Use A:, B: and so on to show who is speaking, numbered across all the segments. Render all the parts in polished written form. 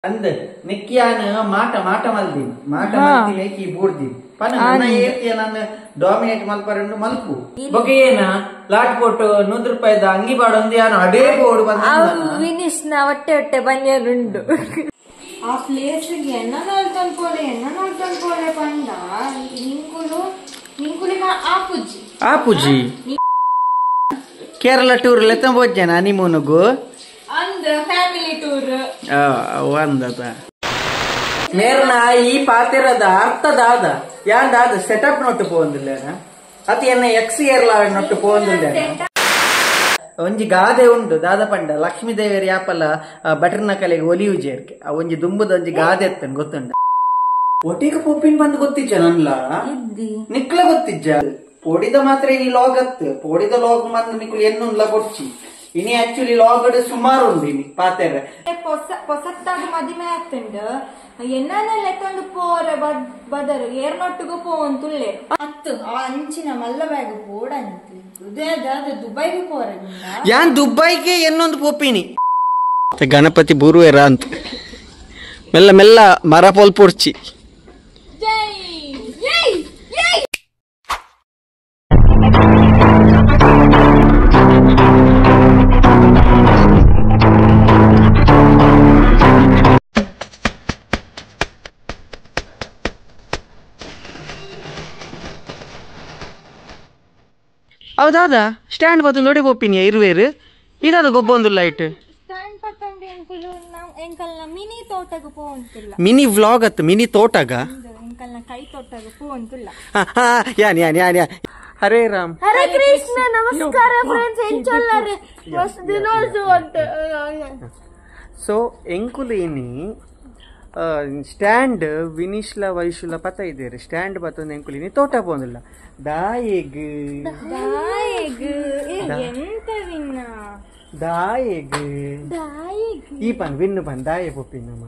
A: ಅಂದ್ ನಿಕ್ಯಾನ ಮಾಟ ಮಾಟ ಮಲ್ದಿ ಮಾಟ ಮಲ್ದಿ ಮೇಕಿ ಬೂರ್ದಿ ಪನ ನನ್ನ ಏರ್ತಿಯ ನಾನು ಡಾಮಿನೇಟ್ ಮಲ್ಪರಂಡು ಮಲ್ಪು ಬೊಕೆ ಏನ ಲಾಟ್ ಕೊಟ್ಟು 100 ರೂಪಾಯಿದ ಅಂಗಿ ಬಾಡೊಂದು ಯಾನು ಅಡೇ ಬೋಡು ಬಂದ
B: ವಿನಿಶ್ನ ಹೊಟ್ಟೆ ಹೊಟ್ಟೆ ಬನ್ನಿಯನುಂಡು ಆ ಪ್ಲೇಸ್ ಎನ್ನ ನೋಡ್ತಾನೆ ಪೋಲೆ ಎನ್ನ ನೋಡ್ತಾನೆ ಪೋಲೆ ಪಂಡ ನಿಂಕುಲು ನಿಂಕುಲಿಗ ಆಪುಜಿ
A: ಆಪುಜಿ ಕೇರಳ ಟೂರ್ ಲೆತ್ತ ಬೋಜ್ಜನ ಹನಿಮೂನುಗು
B: ಅಂದ ಫ್ಯಾಮಿಲಿ ಟೂರ್
A: ಒಂದದ ಮೇರ್ನ ಈ ಪಾತಿರದ ಅರ್ಥದಾದ ಯಾಂದಾದ ಸೆಟಪ್ ನೊಟ್ಟು ಪೋಂದಿಲ್ಲ ಅತಿ ಎನ್ನ ಎಕ್ಸ್ ಏರ್ಲ ನೊಟ್ಟು ಪೋಂದಿಲ್ಲ. ಒಂಜಿ ಗಾದೆ ಉಂಡು ದಾದ ಪಂಡ ಲಕ್ಷ್ಮೀ ದೇವಿಯರ್ ಯಾಪಲ ಬಟರ್ನ ಕಲೆಗೆ ಒಲಿಯು ಜೇರ್ಕೆ ಆ ಒಂಜಿ ದುಂಬುದ ಒಂಜಿ ಗಾದೆ ಎತ್ತನ್ ಗೊತ್ತುಂಡ. ಒಟ್ಟಿಗೆ ಪೊಪ್ಪಿನ ಬಂದು ಗೊತ್ತಿಜ್ಜ ನನ್ಲ ನಿಕ್ಲ ಗೊತ್ತಿಜ್ಜ ಪೋಡಿದ ಮಾತ್ರ ಈ ಲಾಗ್ ಅತ್ತು ಪೋಡಿದ ಲಾಗ್ ಬಂದು ನಿಕ್ಲು ಎನ್ನುನ್ಲ ಕೊಡ್ಚಿ ಇನಿ ಆಕ್ಚುಲಿ ಲಾಗ್ ಸುಮಾರು ಉಂಡು ಇನಿ ಪಾತೆರೆ
B: ಪೊಸತ್ತಾದ ಮದಿಮೆ ಆಗ್ತುಂಡು ಎನ್ನನೆಲ್ಲ ಎತ್ತೊಂದು ಪೋರೆ ಬದರು ಏರ್ನೊಟ್ಟಿಗೂ ಪೋಂತುಳ್ಳೆ ಅತ್ತು ಆ ಅಂಚಿನ ಮಲ್ಲ ಬ್ಯಾಗ್ ಪೋಡಂತ ದುಬೈಗೂ ಪೋರ
A: ಯಾನ್ ದುಬೈಗೆ ಎನ್ನೊಂದು ಪೋಪಿನಿ ಗಣಪತಿ ಬೂರುವೆರ ಅಂತ ಮೆಲ್ಲ ಮೆಲ್ಲ ಮರ ಪೋಲ್ ಪೊಡ್ಚಿ ಹೌದಾದ ಸ್ಟ್ಯಾಂಡ್ ಬದಲು ನೋಡಿ ಪೋಪಿನಿಯ ಇರುವೇರು ಇದಾದ ಗೊಬ್ಬೊಂದು ಲೈಟ್
B: ಮಿನಿ ತೋಟಗ ಪೋಂತಿಲ್ಲ
A: ಮಿನಿ ವ್ಲಾಗ್ ಅತ್ತು ಮಿನಿ ತೋಟಗ
B: ಕೈ ತೋಟಗ ಪೋಂತಿಲ್ಲ.
A: ಯಾನ್ ಯಾನ್ ಯಾನ್ ಯಾನ್ ಹರೇ ರಾಮ್
B: ಹರೇ ಕೃಷ್ಣ ನಮಸ್ಕಾರ ಫ್ರೆಂಡ್ಸ್ ಎಂಚೊಲ್ಲರೆ ಮಸ್ತ್ ದಿನೋಸು ಅಂತ.
A: ಸೊ ಎಂಕುಲು ಇನಿ ಸ್ಟ್ಯಾಂಡ್ ವಿನಿಶ್ಲ ವೈಶುಲ ಪತ ಇದ್ದೀರಿ ಸ್ಟ್ಯಾಂಡ್ ಬತ್ತೊಂದು ಎಂಕುಲು ಇನಿ ತೋಟ ಪೋಂದಿಲ್ಲ ದಾಯೆಗ್
B: ದಾಯೆಗ್ ಎಂತ ವಿನ್ನ
A: ದಾಯೆಗ್
B: ದಾಯೆಗ್
A: ಈ ಪನ್ ವಿನ್ನು ಪನ್ ದಾಯೆ ಪೊಪ್ಪಿ ನಮ್ಮ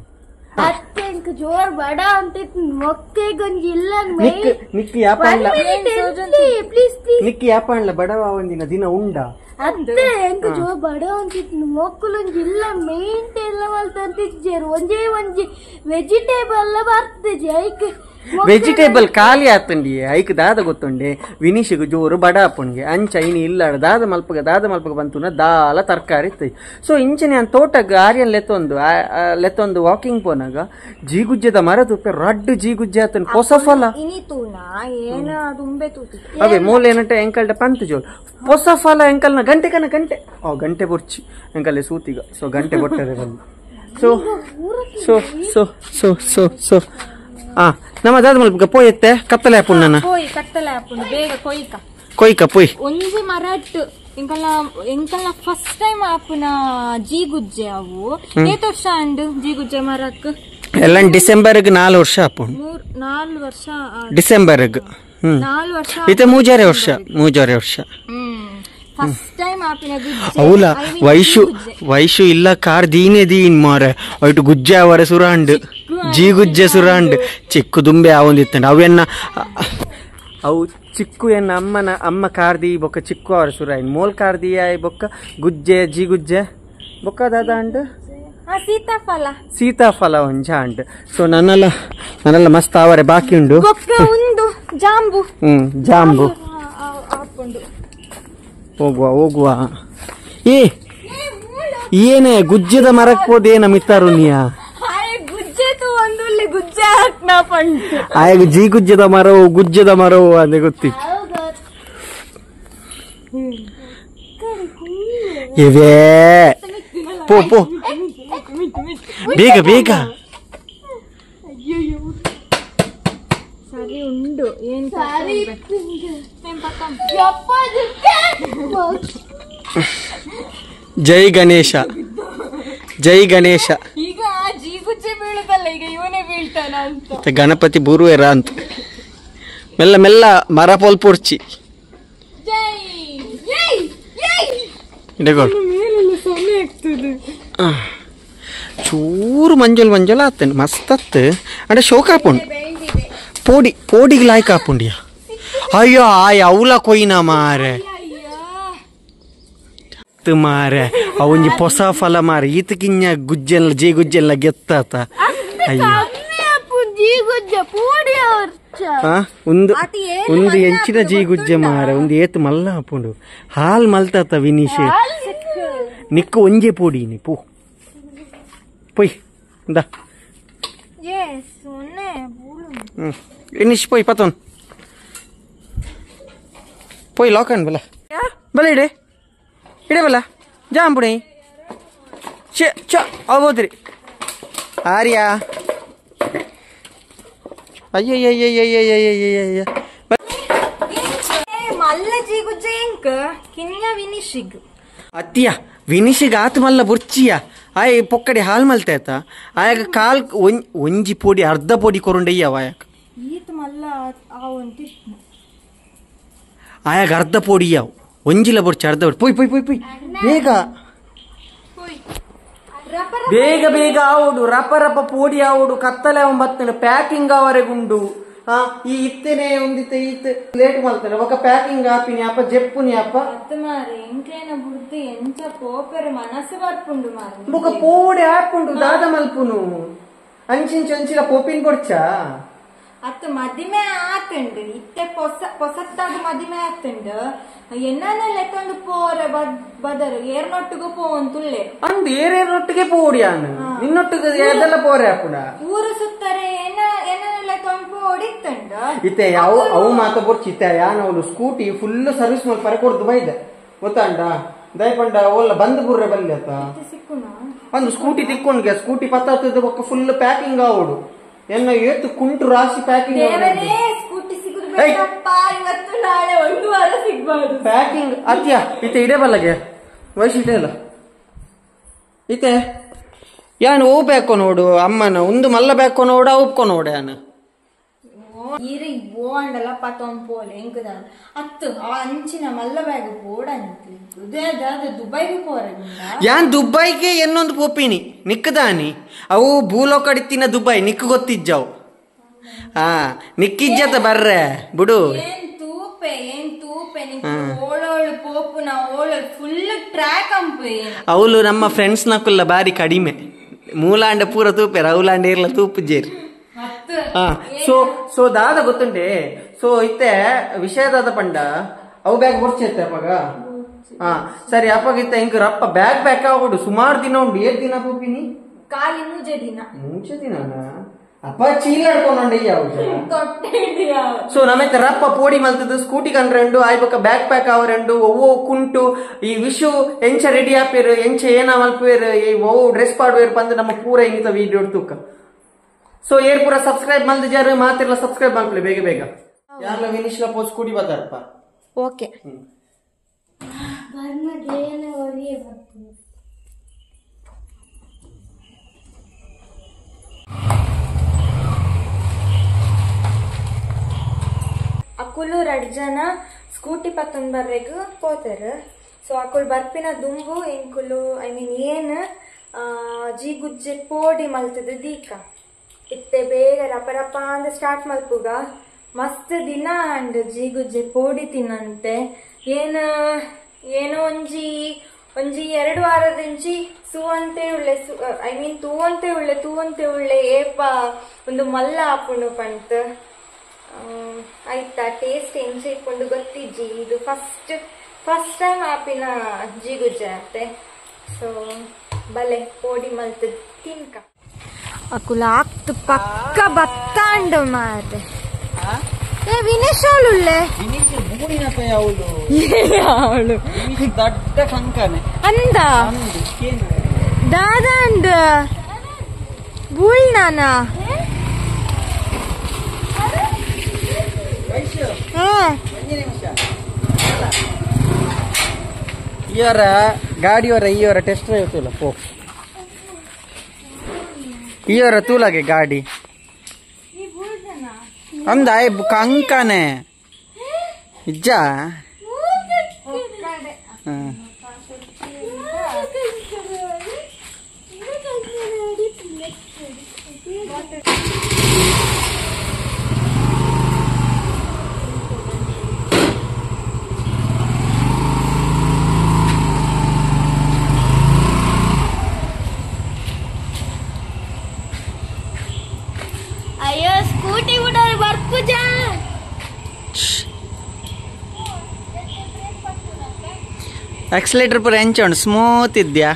B: ಅತ್ತೆ ಎಂಕ್ ಜೋರ್ ಬಡ ಅಂತ ಮೊಕ್ಕೆಗೊಂಜಿ ಇಲ್ಲ
A: ನಿಕ್ ನಿಕ್ ಯಾಪಣ್ಲ
B: ಪ್ಲೀಸ್ ಪ್ಲೀಸ್
A: ನಿಕ್ ಯಾಪಣ್ಲ ಬಡವ ಒಂದಿನ ದಿನ ಉಂಡ
B: ಅತ್ತೆ ಎಂಕ್ ಜೋರ್ ಬಡ ಅಂತಿತ್ತು ಮೊಕ್ಕುಲೊಂಜಿ ಇಲ್ಲ ಮೇಂಟ್ ಎಲ್ಲ ಮಲ್ತಂತಿಜ್ಜೇರು ಒಂಜೇ ಒಂಜಿ ವೆಜಿಟೇಬಲ್ ಬರ್ತದೆ ಐಕ್
A: ವೆಜಿಟೇಬಲ್ ಖಾಲಿ ಆತಂಡಿ ಐಕ್ ದಾದ ಗೊತ್ತುಂಡೆ ವಿನಿಶಿಗೆ ಜೋರು ಬಡ ಆಪುಣ್ಗೆ ಅಂಚ ಇನಿ ಇಲ್ಲ ದಾದ ಮಲ್ಪಗ ದಾದ ಮಲ್ಪಗ ಬಂತುನ ದಾಲ ತರಕಾರಿ ಇತ್ತು. ಸೊ ಇಂಚನೆ ಅನ್ ತೋಟಗ್ ಆರ್ಯನ್ ಲೆತ್ತೊಂದು ಲೆತ್ತೊಂದು ವಾಕಿಂಗ್ ಪೋನಾಗ ಜೀಗುಜ್ಜದ ಮರ ತುಪ್ಪೆ ರಡ್ಡು ಜೀಗುಜ್ಜೆ ಆತನ್ ಪೊಸ ಫಲ ಅವೇ ಮೂಲೆ ಏನಂಟ ಎಂಕಲ್ಡ ಪಂತು ಜೋಲ್ ಪೊಸ ಫಲ ಎಂಕಲ್ನ ಗಂಟೆ ಕನ ಗಂಟೆ ಓ ಗಂಟೆ ಬೊರ್ಚಿ ಎಂಕಲ್ಲೆ ಸೂತಿಗ ಸೊ ಗಂಟೆ ಬೊಟ್ಟರೆ ಬಂದು so so so so so so ಆ ನಮ್ಮ ದಾದ ಮಲ್ಪ ಪೋಯತ್ತೆ ಕತ್ತಲೆ ಆಪುಂಡು
B: ಪೋಯ್ ಕತ್ತಲೆ ಆಪುಂಡು ಬೇಗ ಕೊಯ್ಕ
A: ಕೊಯ್ಕ ಪೋಯ್
B: ಒಂಜಿ ಮರಟ್ ಎಂಕಲ್ನ ಎಂಕಲ್ನ ಫಸ್ಟ್ ಟೈಮ್ ಆಪುನ ಜೀಗುಜ್ಜೆ ಅವು ಏತ್ ವರ್ಷ ಅಂಡು ಜೀಗುಜ್ಜೆ ಮರಕ್
A: ಎಲ್ಲ ಡಿಸೆಂಬರ್ಗ್ 4 ವರ್ಷ ಆಪುಂಡು
B: 4 ವರ್ಷ
A: ಡಿಸೆಂಬರ್ಗ್
B: 4 ವರ್ಷ
A: ಇತ್ತೆ 3.5 ವರ್ಷ 3.5 ವರ್ಷ
B: ಫಸ್ಟ್ ಟೈಮ್ ಆಪಿನ ಗುಜ್ಜೆ
A: ಅವಲ ವೈಶು ವೈಶು ಇಲ್ಲ ಕಾರ್ ದೀನೆ ದೀನ್ ಮಾರೆ ಒಯ್ಟು ಗುಜ್ಜೆ ಅವರ ಸುರಾಂಡ್ ಜೀ ಗುಜ್ಜೆ ಸುರಾಂಡ್ ಚಿಕ್ಕು ದುಂಬೆ ಆವೊಂದಿತ್ತಂಡ ಅವೆನ್ನ ಅವು ಚಿಕ್ಕು ಎನ್ನ ಅಮ್ಮನ ಅಮ್ಮ ಕಾರ್ದಿ ಬೊಕ್ಕ ಚಿಕ್ಕು ಅವರ ಸುರಾಯಿನ್ ಮೋಲ್ ಕಾರ್ದಿ ಆಯ್ ಬೊಕ್ಕ ಗುಜ್ಜೆ ಜೀ ಗುಜ್ಜೆ ಬೊಕ್ಕ ದಾದ ಅಂಡ್
B: ಸೀತಾಫಲ
A: ಸೀತಾಫಲ ಒಂಜ ಅಂಡ್. ಸೊ ನನ್ನೆಲ್ಲ ನನ್ನೆಲ್ಲ ಮಸ್ತ್ ಅವರೆ ಬಾಕಿ ಉಂಡು
B: ಉಂಡು ಜಾಂಬು
A: ಜಾಂಬು ಹೋಗುವ ಹೋಗುವ ಏ ಏನೇ ಗುಜ್ಜದ ಮರಕ್ ಹೋದೇನ ಮಿತ್ತಾರು ನೀಯ ಆಯ್ ಜೀ ಗುಜ್ಜದ ಮರವು ಗುಜ್ಜದ ಮರವು ಅದೇ ಗೊತ್ತಿತ್ತು ಇವೇ ಪೋ ಪೋ ಬೇಗ ಬೇಗ
B: ಸರಿ ಉಂಡು ಏನ್
A: ಜೈ ಗಣೇಶ ಜೈ ಗಣೇಶ
B: ಈಗ ಜೀಗುಜ್ಜೆ ಬೀಳುದಲ್ಲ ಈಗ ಇವನೇ ಬೀಳ್ತಾನ ಅಂತ
A: ಗಣಪತಿ ಬೂರುವೆರ ಅಂತ ಮೆಲ್ಲ ಮೆಲ್ಲ ಮರ ಪೋಲ್ ಪೊಡ್ಚಿ ಚೂರು ಮಂಜಲ್ ಮಂಜಲ್ ಆತನ್ ಮಸ್ತ್ ಅತ್ತು ಅಂದ್ರೆ ಶೋಕ ಆಪುಂಡು ಪೋಡಿ ಪೋಡಿಗೆ ಲಾಯ್ಕ್ ಆಪುಂಡಿಯ ಅಯ್ಯೋ ಆಯ್ ಅವಲ ಕೊಯ್ನ ಮಾರೆ ಮಾರೆ ಅವೊಂಜಿ ಪೊಸ ಫಲ ಮಾರಿ ಈತ ಕಿಂಜ ಗುಜ್ಜೆಲ್ಲ ಜೀ ಗುಜ್ಜೆಲ್ಲ ಗೆತ್ತಾತ ಒಂದು ಒಂದು ಎಂಚಿನ ಜೀ ಗುಜ್ಜೆ ಮಾರ ಒಂದು ಏತ್ ಮಲ್ಲ ಹಾಪುಂಡು ಹಾಲ್ ಮಲ್ತಾತ ವಿನೀಶ್ ನಿಕ್ಕ ಒಂಜೆ ಪೋಡಿ ನೀ ಪೋ ಪೊಯ್ ಇಂದ ವಿನೀಶ್ ಪೊಯ್ ಪತೋನ್ ಪೊಯ್ ಲಾಕನ್ ಬಲ ಬಲ ಇಡೆ ಇಡೆ ಬಲ ಜಾಂಪುಣಿ ಚ ಚ ಅವೋದ್ರಿ ಆರ್ಯ ಅಯ್ಯಯ್ಯಯ್ಯಯ್ಯಯ್ಯಯ್ಯಯ್ಯ
B: ಮಲ್ಲ ಜೀಗುಜ್ಜೆ ಎಂಕ್ ಕಿನ್ಯ ವಿನಿಶಿಗ್
A: ಅತ್ತಿಯ ವಿನಿಶಿಗ್ ಆತ ಮಲ್ಲ ಬುರ್ಚಿಯ ಆಯ್ ಪೊಕ್ಕಡಿ ಹಾಲ್ ಮಲ್ತೇತ ಆಯಾಗ ಕಾಲ್ ಒಂಜಿ ಪೋಡಿ ಅರ್ಧ ಪೋಡಿ ಕೊರುಂಡಯ್ಯವ ಆಯಾಗ
B: ಈತ ಮಲ್ಲ ಆ ಒಂತಿ
A: ಆಯಾಗ ಅರ್ಧ ಪೋಡಿ ಯಾವ ಒಂಜಿಲ ಬುರ್ಚಿ ಅರ್ಧ ಪೊಯ್ ಪೊಯ್ ಪೊಯ್ ಪೊಯ್ ಬೇಗ ಬೇಗ ಬೇಗ ಆವುಡು ರಪ ರಪ ಪೋಡಿ ಆವುಡು ಕತ್ತಲೆ ಬತ್ತನೆ ಪ್ಯಾಕಿಂಗ್ ಅವರೆಗುಂಡು ಈ ಇತ್ತನೆ ಒಂದಿತ್ತೆ ಈತ್ ಲೇಟ್ ಮಲ್ತಾನೆ ఒక ಪ್ಯಾಕಿಂಗ್ ಆಪಿನಿ ಅಪ್ಪ ಜೆಪ್ಪುನಿ ಅಪ್ಪ
B: ಮಾರೆ ಎಂಕ್ಲೇನ ಬುಡ್ದು ಎಂಚ ಪೋಪೆರ್ ಮನಸ್ಸು ಬರ್ಪುಂಡು ಮಾರೆ
A: ಬೊಕ ಪೋಡಿ ಆಪುಂಡು ದಾದ ಮಲ್ಪುನು ಅಂಚಿಂಚ ಅಂಚಿಲ ಪೋಪಿನ್ ಕೊಡ್ಚಾ
B: ಅತ್ತ ಮದಿಮೆ ಆತುಂಡು ಇತ್ತೆ ಪೊಸತ್ತಾದ ಮದಿಮೆ ಆತುಂಡು ಎನ್ನನೆ ಲೆತ್ತೊಂದು ಪೋರೆ ಬದರು ಏರ್ನೊಟ್ಟಿಗೂ ಪೋವಂತುಳ್ಳೆ
A: ಅಂದ್ ಏರೇನೊಟ್ಟಿಗೆ ಪೋಡಿಯಾನು ನಿನ್ನೊಟ್ಟಿಗೆ ಅದೆಲ್ಲ ಪೋರೆ ಆಪುಡ
B: ಊರು ಸುತ್ತಾರೆ ಏನನ್ನೆಲ್ಲ ಲೆತ್ತೊಂದು ಪೋಡಿತ್ತುಂಡು
A: ಇತ್ತೆ ಯಾವ ಅವು ಮಾತ ಬೊರ್ಚಿ ಇತ್ತೆ ಯಾನವಳು scooty full service ಮಲ್ಪರೆ ಕೊಡ್ದು ಬೈದೆ ಗೊತ್ತಾಂಡ ದಯಪಂಡ ಓಲ್ಲ ಬಂದ್ ಬುರ್ರೆ ಬಲ್ಲಿ ಅತ್ತ ಒಂದು ಸ್ಕೂಟಿ ತಿಕ್ಕೊಂಡ್ಗೆ ಸ್ಕೂಟಿ ಪತ್ತಾತದ ಬೊಕ್ಕ ಫುಲ್ ಪ್ಯಾಕಿಂಗ್ ಆವಡು ಎನ್ನ ಏತು ಕುಂಟು ರಾಶಿ ಪ್ಯಾಕಿಂಗ್
B: ಸ್ಕೂಟಿ ಸಿಗುದು ಬೇಕಪ್ಪ ಇವತ್ತು ನಾಳೆ ಒಂದು ವಾರ ಸಿಗ್ಬಾರ್ದು
A: ಪ್ಯಾಕಿಂಗ್ ಅತ್ಯ ಇತ್ತೆ ಇಡೇ ಬಲ್ಲಗೆ ವಯಸ್ಸು ಇಡೇ ಅಲ್ಲ ಇತ್ತೆ ಯಾನು ಓ ಬ್ಯಾಕೋ ನೋಡು ಅಮ್ಮನ ಒಂದು ಮಲ್ಲ ಬ್ಯಾಕೋ ನೋಡ ಒಪ್ಕೊ ನೋಡ ಯಾನು
B: ಈರೆ ಓ ಅಂಡಲ ಪತೊಂಪೋಲೆ ಎಂಕುದ ಅತ್ತು ಆ ಅಂಚಿನ ಮಲ್ಲ ಬ್ಯಾಗ್ ಬೋಡಂತ ದುಬೈಗೆ ಪೋರ
A: ಯಾನ್ ದುಬೈಗೆ ಎನ್ನೊಂದು ಪೋಪಿನಿ ನಿಕ್ಕದಾನಿ ಅವು ಭೂಲೋಕಡಿತ್ತಿನ ದುಬೈ ನಿಕ್ಕ ಗೊತ್ತಿಜ್ಜಾವು ಹಾ ನಿಕ್ಕಿಜ್ಜತ ಬರ್ರೆ ಬಿಡು
B: ಏನ್ ತೂಪೆ ಏನ್ ತೂಪೆ ನಿಕ್ಕ ಓಳೋಳು ಪೋಪುನ ಓಳೋಳು ಫುಲ್ ಟ್ರ್ಯಾಕ್ ಅಂಪು
A: ಅವಳು ನಮ್ಮ ಫ್ರೆಂಡ್ಸ್ ನಕುಲ್ಲ ಬಾರಿ ಕಡಿಮೆ ಮೂಲಾಂಡ ಪೂರ ತೂಪೆ ರೌಲಾಂಡ ಇರ್ಲ ತೂಪು ಜೇರಿ ಸೊ ಸೊ ದಾದ ಗೊತ್ತುಂಡೆ ಸೊ ಇತ್ತೆ ವಿಷಯ ದಾದ ಪಂಡ ಅವು ಬ್ಯಾಗ್ ಬೊರ್ಚೈತೆ ಅಪ್ಪಗ ಹಾ ಸರಿ ಅಪ್ಪಗ ಇತ್ತೆ ಇಂಕ ರಪ್ಪ ಬ್ಯಾಗ್ ಪ್ಯಾಕ್ ಆಗೋಡು ಸುಮಾರು ದಿನ ಉಂಡು ಏತ್ ದಿನ ಪೂಪಿನಿ
B: ಖಾಲಿ ಮೂಜೆ ದಿನ
A: ಮೂಜೆ ದಿನ ಅಪ್ಪ ಚೀಲಾಡ್ಕೊಂಡ ಸೊ ನಮ್ಮೈತೆ ರಪ್ಪ ಪೋಡಿ ಮಲ್ತದ್ದು ಸ್ಕೂಟಿ ಕಂಡ್ರೆಂಡು ಆಯ್ಬಕ ಬ್ಯಾಗ್ ಪ್ಯಾಕ್ ಅವರೆಂಡು ಒವ್ವೋ ಕುಂಟು ಈ ವಿಶು ಎಂಚ ರೆಡಿ ಆಪೇರು ಎಂಚ ಏನ ಮಲ್ಪೇರು ಈ ಒವ್ವು ಡ್ರೆಸ್ ಪಾಡುವೇರು ಪಂದು ನಮ್ಮ ಪೂರ ಇಂಗಿತ ವಿಡಿಯೋ ತೂಕ ಸೊ ಏರ್ ಪೂರ ಸಬ್ಸ್ಕ್ರೈಬ್ ಮಲ್ದ ಜಾರು ಮಾತಿರ್ಲ ಸಬ್ಸ್ಕ್ರೈಬ್ ಮಾಡ್ಕೊಳ್ಳಿ ಬೇಗ ಬೇಗ ಯಾರ್ಲ ವಿನಿಶ್ಲ ಪೋಸ್ ಕೂಡಿ ಬರ್ತಾರಪ್ಪ
B: ಓಕೆ ಅಕುಲು ರಡ್ ಜನ ಸ್ಕೂಟಿ ಪತ್ತೊಂದು ಬರ್ರೆಗ್ ಪೋತೆರ್ ಸೊ ಅಕುಲು ಬರ್ಪಿನ ದುಂಬು ಎಂಕುಲು I mean ಏನ್ ಜೀ ಗುಜ್ಜೆ ಪೋಡಿ ಮಲ್ತದ ದೀಕ ಇತ್ತೆ ಬೇಗ ರಪ ರಪ ಅಂದ ಸ್ಟಾರ್ಟ್ ಮಲ್ಪುಗ ಮಸ್ತ್ ದಿನ ಅಂಡ್ ಜೀ ಗುಜ್ಜೆ ಪೋಡಿ ತಿನ್ನಂತೆ ಏನ ಏನೋ ಒಂಜಿ ಒಂಜಿ 2 ವಾರದಿಂಚಿ ಸೂವಂತೆ ಉಳ್ಳೆ I mean ತೂವಂತೆ ಉಳ್ಳೆ ತೂವಂತೆ ಉಳ್ಳೆ ಏಪ ಒಂದು ಮಲ್ಲ ಆಪುಂಡು ಪಂತ ಆಯ್ತಾ ಟೇಸ್ಟ್ ಎಂಚ ಇಕ್ಕೊಂಡು ಗೊತ್ತಿಜ್ಜಿ ಇದು first first time ಆಪಿನ ಜೀ ಗುಜ್ಜೆ ಅತ್ತೆ ಸೊ ಬಲೆ ಪೋಡಿ ಮಲ್ತ ತಿನ್ಕ ಅಕುಲ ಆಕ್ತು ಪಕ್ಕ ಬತ್ತಾಂಡು ಮಾರೆ ಏ ವಿನೇಶ್ ಅವಳುಳ್ಳೆ ಅವಳು
A: ದೊಡ್ಡ ಕಂಕನೆ
B: ಅಂದ ದಾದ ಅಂದ ಬೂಳ್ ನಾನ
A: ಇವರ ಗಾಡಿಯವರ ಇವರ ಟೆಸ್ಟ್ ಡ್ರೈವ್ ತೂಲ ಪೋ ಇವರ ತೂಲಾಗೆ ಗಾಡಿ ಅಂದ ಕಂಕನೆ ನಿಜ
C: ಅಯ್ಯೋ ಸ್ಕೂಟಿ ಬಿಡೋರು ಬರ್ಪುಜ
A: ಆಕ್ಸಿಲೇಟರ್ ಪೂರ ಎಂಚ ಉಂಡು ಸ್ಮೂತ್ ಇದ್ಯಾ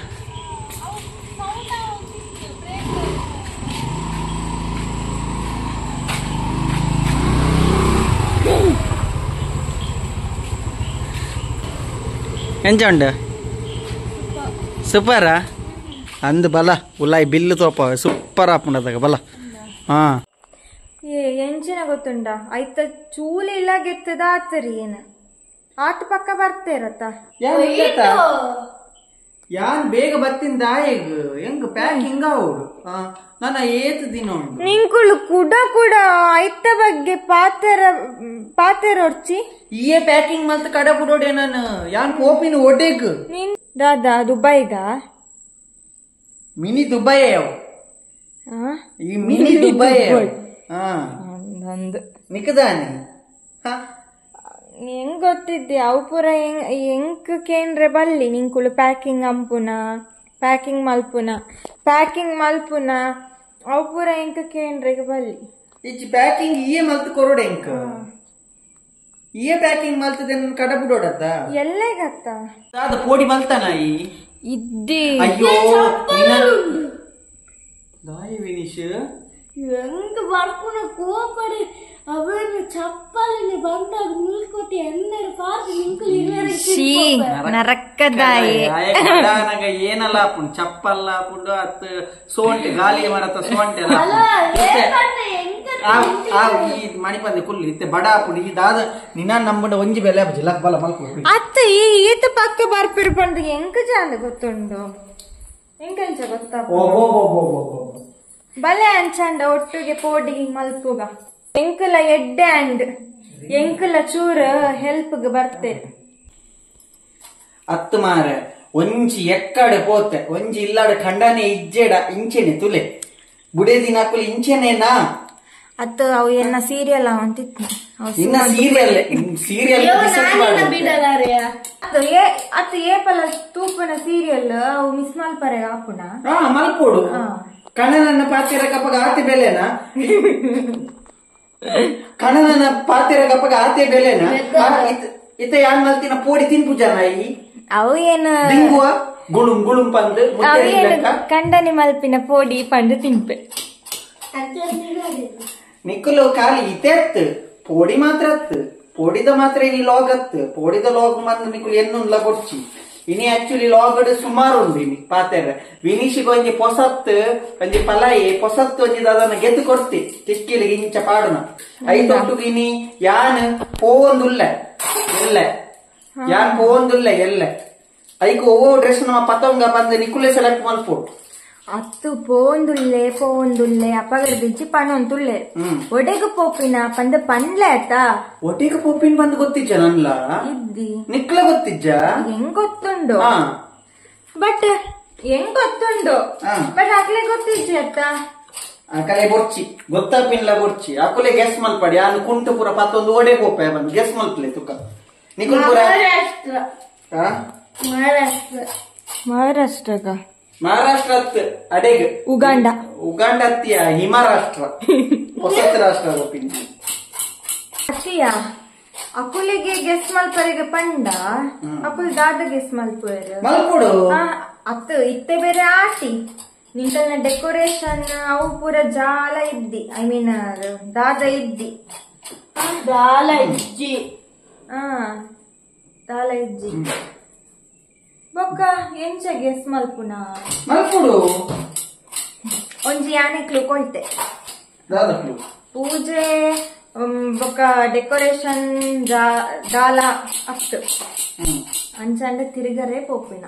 A: ಎಂಚ ಉಂಡು ಸೂಪರಾ ಅಂದು ಬಲ ಉಲಾಯ್ ಬಿಲ್ಲು ತೋಪವೆ ಸೂಪರ್ ಆಪುಂಡದಾಗ ಬಲ ಹಾ
B: ಏ ಎಂಚಿನ ಗೊತ್ತುಂಡ ಐತ ಚೂಲಿ ಇಲ್ಲ ಗೆತ್ತದ ಆತರಿ ಏನು ಆತ ಪಕ್ಕ ಬರ್ತೇರತ್ತ
A: ಯಾನ್ ಬೇಗ ಬತ್ತಿಂದ ಈಗ ಹೆಂಗ್ ಪ್ಯಾಕಿಂಗ್ ಆವುಡು ನನ್ನ ಏತ್ ದಿನ ಉಂಟು
B: ನಿಂಕುಳು ಕುಡ ಕುಡ ಐತ ಬಗ್ಗೆ ಪಾತೆರ ಪಾತೆರೊಡ್ಚಿ
A: ಈಯೇ ಪ್ಯಾಕಿಂಗ್ ಮಲ್ತ್ ಕಡ ಬುಡೋಡೆ ನಾನು ಯಾನ್ ಪೋಪಿನ ಒಡೆಗ್
B: ನಿನ್ ದಾದಾ ದುಬೈಗ
A: ಮಿನಿ ದುಬೈ ಅವು ಈ ಮಿನಿ ದುಬೈ
B: ಅಂದು
A: ನಿಕ್ಕದಾನೆ
B: ಹೆಂಗ್ ಗೊತ್ತಿದ್ದೆ ಅವು ಪೂರ ಹೆಂಗ್ ಕೇಂದ್ರೆ ಬಲ್ಲಿ ನಿಂಕುಳು ಪ್ಯಾಕಿಂಗ್ ಅಂಪುನ ಪ್ಯಾಕಿಂಗ್ ಮಲ್ಪುನ ಪ್ಯಾಕಿಂಗ್ ಮಲ್ಪುನ ಅವು ಪೂರ ಎಂಕ್ ಕೇಂದ್ರೆಗೆ ಬಲ್ಲಿ
A: ಇಚ್ಚಿ ಪ್ಯಾಕಿಂಗ್ ಈಯೇ ಮಲ್ತ್ ಕೊರೋಡೆ ಎಂಕ್ ಈಯೇ ಪ್ಯಾಕಿಂಗ್ ಮಲ್ತದೆ ಕಡ ಬಿಡೋಡತ್ತ
B: ಎಲ್ಲೆಗತ್ತ
A: ದಾದ ಪೋಡಿ ಮಲ್ತಾನ ಈ
B: ಇದ್ದಿ
A: ಅಯ್ಯೋ ದಾಯಿ ವಿನಿಶ್
C: ಹೆಂಗ್ ಬರ್ಪುನ ಕೋಪಡಿ ಅವನು ಚಪ್ಪಲಿನ ಬಂದಾಗ ಮುಲ್ಕೋತಿ ಎನ್ನಡ ಪಾರ್ಕ್ ನಿಂಕುಲು
B: ಶೀ ನರಕದಾಯೆ
A: ಏನಲ್ಲ ಆಪುಂಡು ಚಪ್ಪಲ್ಲ ಆಪುಂಡು ಅತ್ ಸೋಂಟೆ ಗಾಳಿ ಮರತ ಸೋಂಟೆ ಈ ಮಣಿಪಂದೆ ಕುಲ್ಲು ಇತ್ತೆ ಬಡ ಆಪುಂಡು ಈ ದಾದ ನಿನ್ನ ನಂಬುಂಡ ಒಂಜಿ ಬೆಲೆ ಆಪುಜಿ ಲಕ್ ಬಲ ಮಲ್ಕು
B: ಅತ್ತ ಈ ಈತ ಪಕ್ಕ ಬರ್ಪಿರ್ ಪಂಡು ಎಂಕ ಜಾಂದ ಗೊತ್ತುಂಡು ಎಂಕಂಚ ಗೊತ್ತಾ ಬಲೆ ಅಂಚಂಡ ಒಟ್ಟಿಗೆ ಪೋಡಿ ಮಲ್ಪುಗ ಎಂಕುಲ ಎಡ್ಡೆ ಅಂಡ್ ಎಂಕುಲ ಚೂರ ಹೆಲ್ಪ್ ಬರ್ತೇನೆ
A: ಅತ್ತು ಮಾರೆ ಒಂಜಿ ಎಕ್ಕಡೆ ಪೋತೆ ಒಂಜಿ ಇಲ್ಲಾಡ ಖಂಡನೆ ಇಜ್ಜೆಡ ಇಂಚೆನೆ ತುಲೆ ಬುಡೆ ದಿನ ಇಂಚೆನೇನಾ
B: ಅತ್ತು ಅವು ಎನ್ನ ಸೀರಿಯಲ್ ಅವಂತಿತ್ತು
A: ಇನ್ನ ಸೀರಿಯಲ್ ಸೀರಿಯಲ್
B: ಅತ್ತು ಏಪಲ ತೂಪನ ಸೀರಿಯಲ್ ಅವು ಮಿಸ್ ಮಲ್ಪರೆ ಆಪುಣ
A: ಮಲ್ಪೋಡು ಕಣ್ಣನನ್ನ ಪಾತಿರ ಕಪ್ಪಗ ಆತಿ ಬೆಲೆನಾ ಕಣ್ಣನನ್ನ ಪಾತಿರ ಕಪ್ಪಗ ಆತೆ ಬೆಲೆನಾ ಇತ್ತ ಯಾನ್ ಮಲ್ತಿನ ಪೋಡಿ ತಿನ್ಪುಜನ ಈ
B: ಅವು ಏನು
A: ದಿಂಗುವ ಗುಳುಂ ಗುಳುಂ ಪಂದು
B: ಅವು ಕಂಡನಿ ಮಲ್ಪಿನ ಪೋಡಿ ಪಂದು ತಿನ್ಪೆ
A: ನಿಕ್ಕಲು ಖಾಲಿ ಇತ್ತೆ ಪೋಡಿ ಮಾತ್ರ ಅತ್ತು ಪೋಡಿದ ಮಾತ್ರ ಇನಿ ಲಾಗ್ ಅತ್ತು ಪೋಡಿದ ಲಾಗ್ ಮಂದು ನಿಕ್ಕಲು ಎನ್ನುನ್ಲ ಕೊಡ್ಚಿ ಇನಿ ಆಕ್ಚುಲಿ ಲಾಗ್ ಸುಮಾರು ಉಂಡು ಇನಿ ಪಾತೆರ ವಿನೀಶಿಗೆ ಒಂಜಿ ಪೊಸತ್ತು ಒಂಜಿ ಪಲಾಯಿ ಪೊಸತ್ತು ಒಂಜಿ ಅದನ್ನ ಗೆದ್ದು ಕೊಡ್ತಿ ಕಿಕ್ಕಿಲಿಗೆ ಇಂಚ ಪಾಡುನ ಐತೊಟ್ಟುಗು ಇನಿ ಯಾನ್ ಪೋವೊಂದುಲ್ಲ ಎಲ್ಲ ಯಾನ್ ಪೋವೊಂದುಲ್ಲ ಎಲ್ಲ ಐಕ್ ಒವ್ವೋ ಡ್ರೆಸ್ ನಮ್ಮ ಪತಂಗ ಬಂದು ನಿಕುಲೆ ಸೆಲೆಕ್ಟ್ ಮಲ್ಪೋಡು
B: ಅತ್ತು ಪೋಂದುಲ್ಲೆ ಪೋಂದುಲ್ಲೆ ಅಪಗರ್ದಿಂಚಿ ಪಣೊಂತುಲ್ಲೆ ಒಡೆಗು ಪೋಪಿನ ಪಂದ ಪನ್ಲೆ ಆತ
A: ಒಡೆಗು ಪೋಪಿನ ಬಂದು ಗೊತ್ತಿಜ್ಜ ನನ್ಲ
B: ಇದ್ದಿ
A: ನಿಕ್ಲ ಗೊತ್ತಿಜ್ಜ
B: ಹೆಂಗ್ ಗೊತ್ತುಂಡು ಬಟ್ ಹೆಂಗ್ ಗೊತ್ತುಂಡು ಬಟ್ ಅಕ್ಲೆ ಗೊತ್ತಿಜ್ಜ ಅತ್ತ
A: ಆಕಲೆ ಬೊರ್ಚಿ ಗೊತ್ತಾಪಿನ್ಲ ಬೊರ್ಚಿ ಅಕುಲೆ ಗೆಸ್ ಮಲ್ಪಡಿ ಆನು ಕುಂಟು ಪೂರ ಪತ್ತೊಂದು ಒಡೆ ಪೋಪೆ ಬಂದು ಗೆಸ್ ಮಲ್ಪಲೆ ತುಕ್ಕ ನಿಕುಲ್ ಪೂರ
C: ಮಹಾರಾಷ್ಟ್ರ
B: ಮಹಾರಾಷ್ಟ್ರಗ
A: ಮಹಾರಾಷ್ಟ್ರ ಅಡೆಗ್
B: ಉಗಾಂಡ
A: ಉಗಾಂಡ ಅತ್ತಿಯ ಹಿಮರಾಷ್ಟ್ರ ಹೊಸತ್ ರಾಷ್ಟ್ರ ಗೊತ್ತಿನಿ
B: ಅತ್ತಿಯ ಅಕುಲಿಗೆ ಗೆಸ್ ಮಲ್ಪರಿಗೆ ಪಂಡ ಅಕುಲ್ ದಾದ ಗೆಸ್ ಮಲ್ಪುವರು
A: ಮಲ್ಪುಡು
B: ಅತ್ತು ಇತ್ತೆ ಬೇರೆ ಆಟಿ ನಿಂಕಲ್ನ ಡೆಕೋರೇಷನ್ ಅವು ಪೂರ ಜಾಲ ಇದ್ದಿ I mean ದಾದ ಇದ್ದಿ
C: ದಾಲ ಇಜ್ಜಿ
B: ದಾಲ ಇಜ್ಜಿ ಬೊಕ್ಕ ಎಂಚ ಗೆಸ್ ಮಲ್ಪುನ
A: ಮಲ್ಪುಡು
B: ಒಂಜಿ ಯಾನೆ ಕ್ಲೂ ಕೊಳ್ತೆ ಪೂಜೆ ಬೊಕ್ಕ ಡೆಕೋರೇಷನ್ ದಾಲ ಅಷ್ಟು ಅಂಚಂಡ ತಿರುಗರೆ ಪೋಪಿನ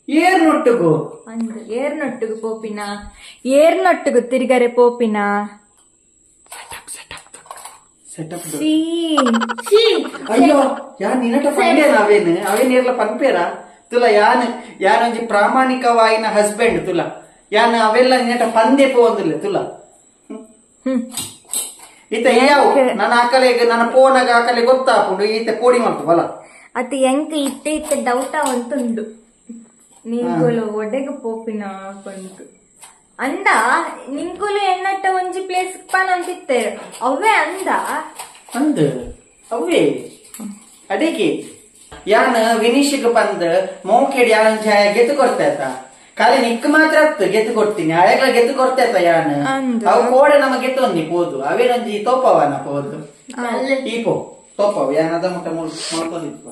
A: ಏರ್ನೊಟ್ಟುಗು
B: ಅಂದ್ ಏರ್ನೊಟ್ಟುಗು ಪೋಪಿನ ಏರ್ನೊಟ್ಟುಗು ತಿರುಗರೆ ಪೋಪಿನ
A: ಅಯ್ಯೋ ಯಾನ್ ನಿನ್ನಟ ಪಂಡೇನ ಅವೇನು ಅವೇನೇರ್ಲ ಪನ್ಪೇರ ತುಲ ಯಾನ್ ಯಾನೊಂಜಿ ಪ್ರಾಮಾಣಿಕವಾಯಿನ ಹಸ್ಬೆಂಡ್ ತುಲ ಯಾನ್ ಅವೆಲ್ಲ ನಿನ್ನಟ ಪಂದೆ ಪೋಂದಿಲ್ಲ ತುಲ ಈತ ಯಾವು ನನ್ನ ಆಕಲೆಗೆ ನನ್ನ ಪೋನಾಗ ಆಕಲೆ ಗೊತ್ತಾಪುಂಡು ಈತ ಪೋಡಿ ಮಾಡ್ತು ಬಲ
B: ಅತ್ ಎಂಕ್ ಇತ್ತೆ ಇತ್ತೆ ಡೌಟ ಅಂತುಂಡು ನಿಂಕುಲು ಒಡೆಗೆ ಪೋಪಿನ ಪಂಡು ಅಂದ ನಿಂಕುಲು ಎನ್ನಟ್ಟ ಒಂಜಿ ಪ್ಲೇಸ್ ಪನಂತಿತ್ತೆ ಅವೇ ಅಂದ
A: ಅಂದ ಅವೇ ಅಡಿಗೆ ಯಾನ್ ವಿನೀಶಿಗೆ ಬಂದ್ ಮೋಕೆಡ್ ಯಾನ್ ಗೆದ್ದು ಕೊಡ್ತಾಯ್ತ ಖಾಲಿ ನಿಕ್ ಮಾತ್ರ ಅತ್ತು ಗೆದ್ದು ಕೊಡ್ತೀನಿ ಅಳೆಗಳ ಗೆದ್ದು ಕೊಡ್ತಾಯ್ತ ಯಾನ್ ಅವು ಕೋಡೆ ನಮ ಗೆತ್ತೊಂದಿ ಪೋದು ಅವೇನೊಂಜಿ ತೋಪವನ ಪೋದು ಈ ಪೋ ತೋಪವ ಯಾನ್ ಅದ ಮುಟ್ಟ ಮಾಡ್ಕೊಂಡಿದ್ವ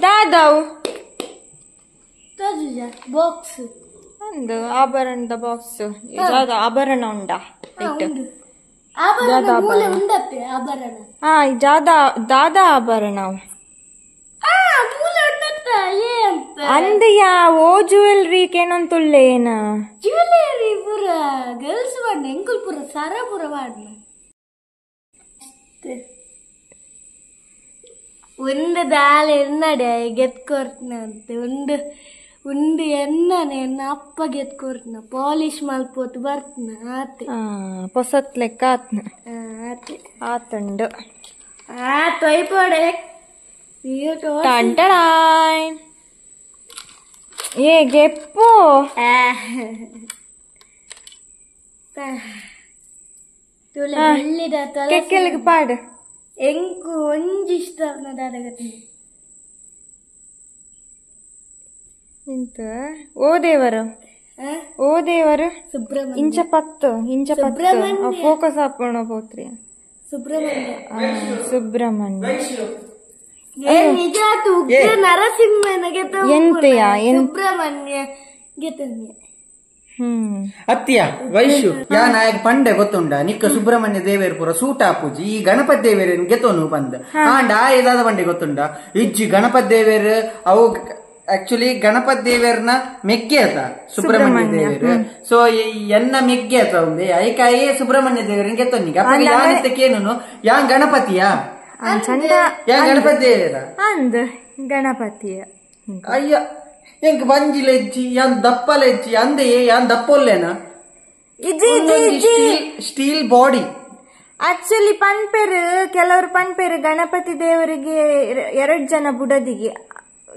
B: ದಾದಾವು
C: ಬಾಕ್ಸ್
B: ಅಂದು ಆಭರಣದ ಬಾಕ್ಸ್ ದಾದ ಆಭರಣ ಉಂಡಾ
C: ಆಭರಣ ಮೂಲೆ ಉಂಡತ್ತೆ ಆಭರಣ
B: ಹಾ ಜಾದಾ ದಾದಾ ಆಭರಣ
C: ಮೂಲೆ ಉಂಡತ್ತ ಏ ಅಂತ
B: ಅಂದಯ್ಯ ಓ ಜುವೆಲ್ರಿ ಕೇನಂತುಳ್ಳೆ ಏನ
C: ಜ್ಯುವೆಲರಿ ಪೂರ ಗರ್ಲ್ಸ್ ವಾಡ್ನ ಎಂಕುಲ್ ಪೂರ ಸರ ಪೂರ ವಾಡ್ನ ಒಂದು ದಾಲ ಎನ್ನಡೆ ಗೆತ್ಕೊರ್ತನ ಅಂತ ಒಂದು ಒಂದು ಎನ್ನನೆ ಎನ್ನ ಅಪ್ಪ ಗೆತ್ಕೊರ್ತನ ಪಾಲಿಶ್ ಮಲ್ಪೋತ್ ಬರ್ತನ ಆತೆ
B: ಪೊಸತ್ ಲೆಕ್ಕ ಆತ್ನ
C: ಆತೆ
B: ಆತುಂಡು
C: ಆ ತೊಯ್ಪೋಡೆ
B: ಟಂಟಡಾಯ್ ಏ ಗೆಪ್ಪು ಕೆಕ್ಕೆಲಿಗೆ ಪಾಡು
C: ಎಂಕು ಒಂಜಿ ಇಷ್ಟ ದಾದಗತಿ
B: ಇಂತ ಓ ದೇವರು ಓ ದೇವರು
C: ಸುಬ್ರಹ್ಮಣ್ಯ
B: ಇಂಚ ಪತ್ತು ಇಂಚ ಪತ್ತು ಫೋಕಸ್ ಹಾಕೋಣ ಪೋತ್ರಿ
C: ಸುಬ್ರಹ್ಮಣ್ಯ
B: ಸುಬ್ರಹ್ಮಣ್ಯ
C: ನಿಜ ಉಗ್ರ ನರಸಿಂಹನಿಗೆ
B: ಎಂತೆಯ
C: ಸುಬ್ರಹ್ಮಣ್ಯ ಗೆತನ್ಯ
A: ಅತ್ತಿಯ ವೈಶು ಯಾ ನಾಯಕ ಪಂಡೆ ಗೊತ್ತುಂಡ ನಿಕ್ಕ ಸುಬ್ರಹ್ಮಣ್ಯ ದೇವೇರ್ ಪೂರ ಸೂಟ ಪೂಜಿ ಈ ಗಣಪತಿ ದೇವೇರ್ ಗೆತೋನು ಪಂದ ಆಂಡ ಆ ಏದಾದ ಪಂಡೆ ಗೊತ್ತುಂಡ ಇಜ್ಜಿ ಗಣಪತಿ ದೇವೇರ್ ಅವು ಆಕ್ಚುಲಿ ಗಣಪತಿ ದೇವೇರ್ನ ಮೆಗ್ಗೆ ಆತ ಸುಬ್ರಹ್ಮಣ್ಯ ದೇವೇರ್ ಸೊ ಎನ್ನ ಮೆಗ್ಗೆ ಆತ ಒಂದೇ ಐಕಾಯೇ ಸುಬ್ರಹ್ಮಣ್ಯ ದೇವೇರ್ ಗೆತ್ತೊನ್ನಿಗೆ ಅಪ್ಪ ಯಾನತ್ತಕ್ಕೇನು ಯಾನ್ ಗಣಪತಿಯಾ ಯಾನ್ ಗಣಪತಿ ದೇವೇರ
B: ಅಂದ್ ಗಣಪತಿಯ
A: ಅಯ್ಯ ಎಂಕ್ ಬಂಜಿ ಲೆಜ್ಜಿ ಯಾನ್ ದಪ್ಪ ಲೆಜ್ಜಿ ಅಂದೆ ಯಾನ್ ದಪ್ಪೊಲ್ಲೇನ steel body
B: actually ಪನ್ಪೇರು ಕೆಲವರು ಪನ್ಪೇರು ಗಣಪತಿ ದೇವರಿಗೆ ಎರಡ್ ಜನ ಬುಡದಿಗೆ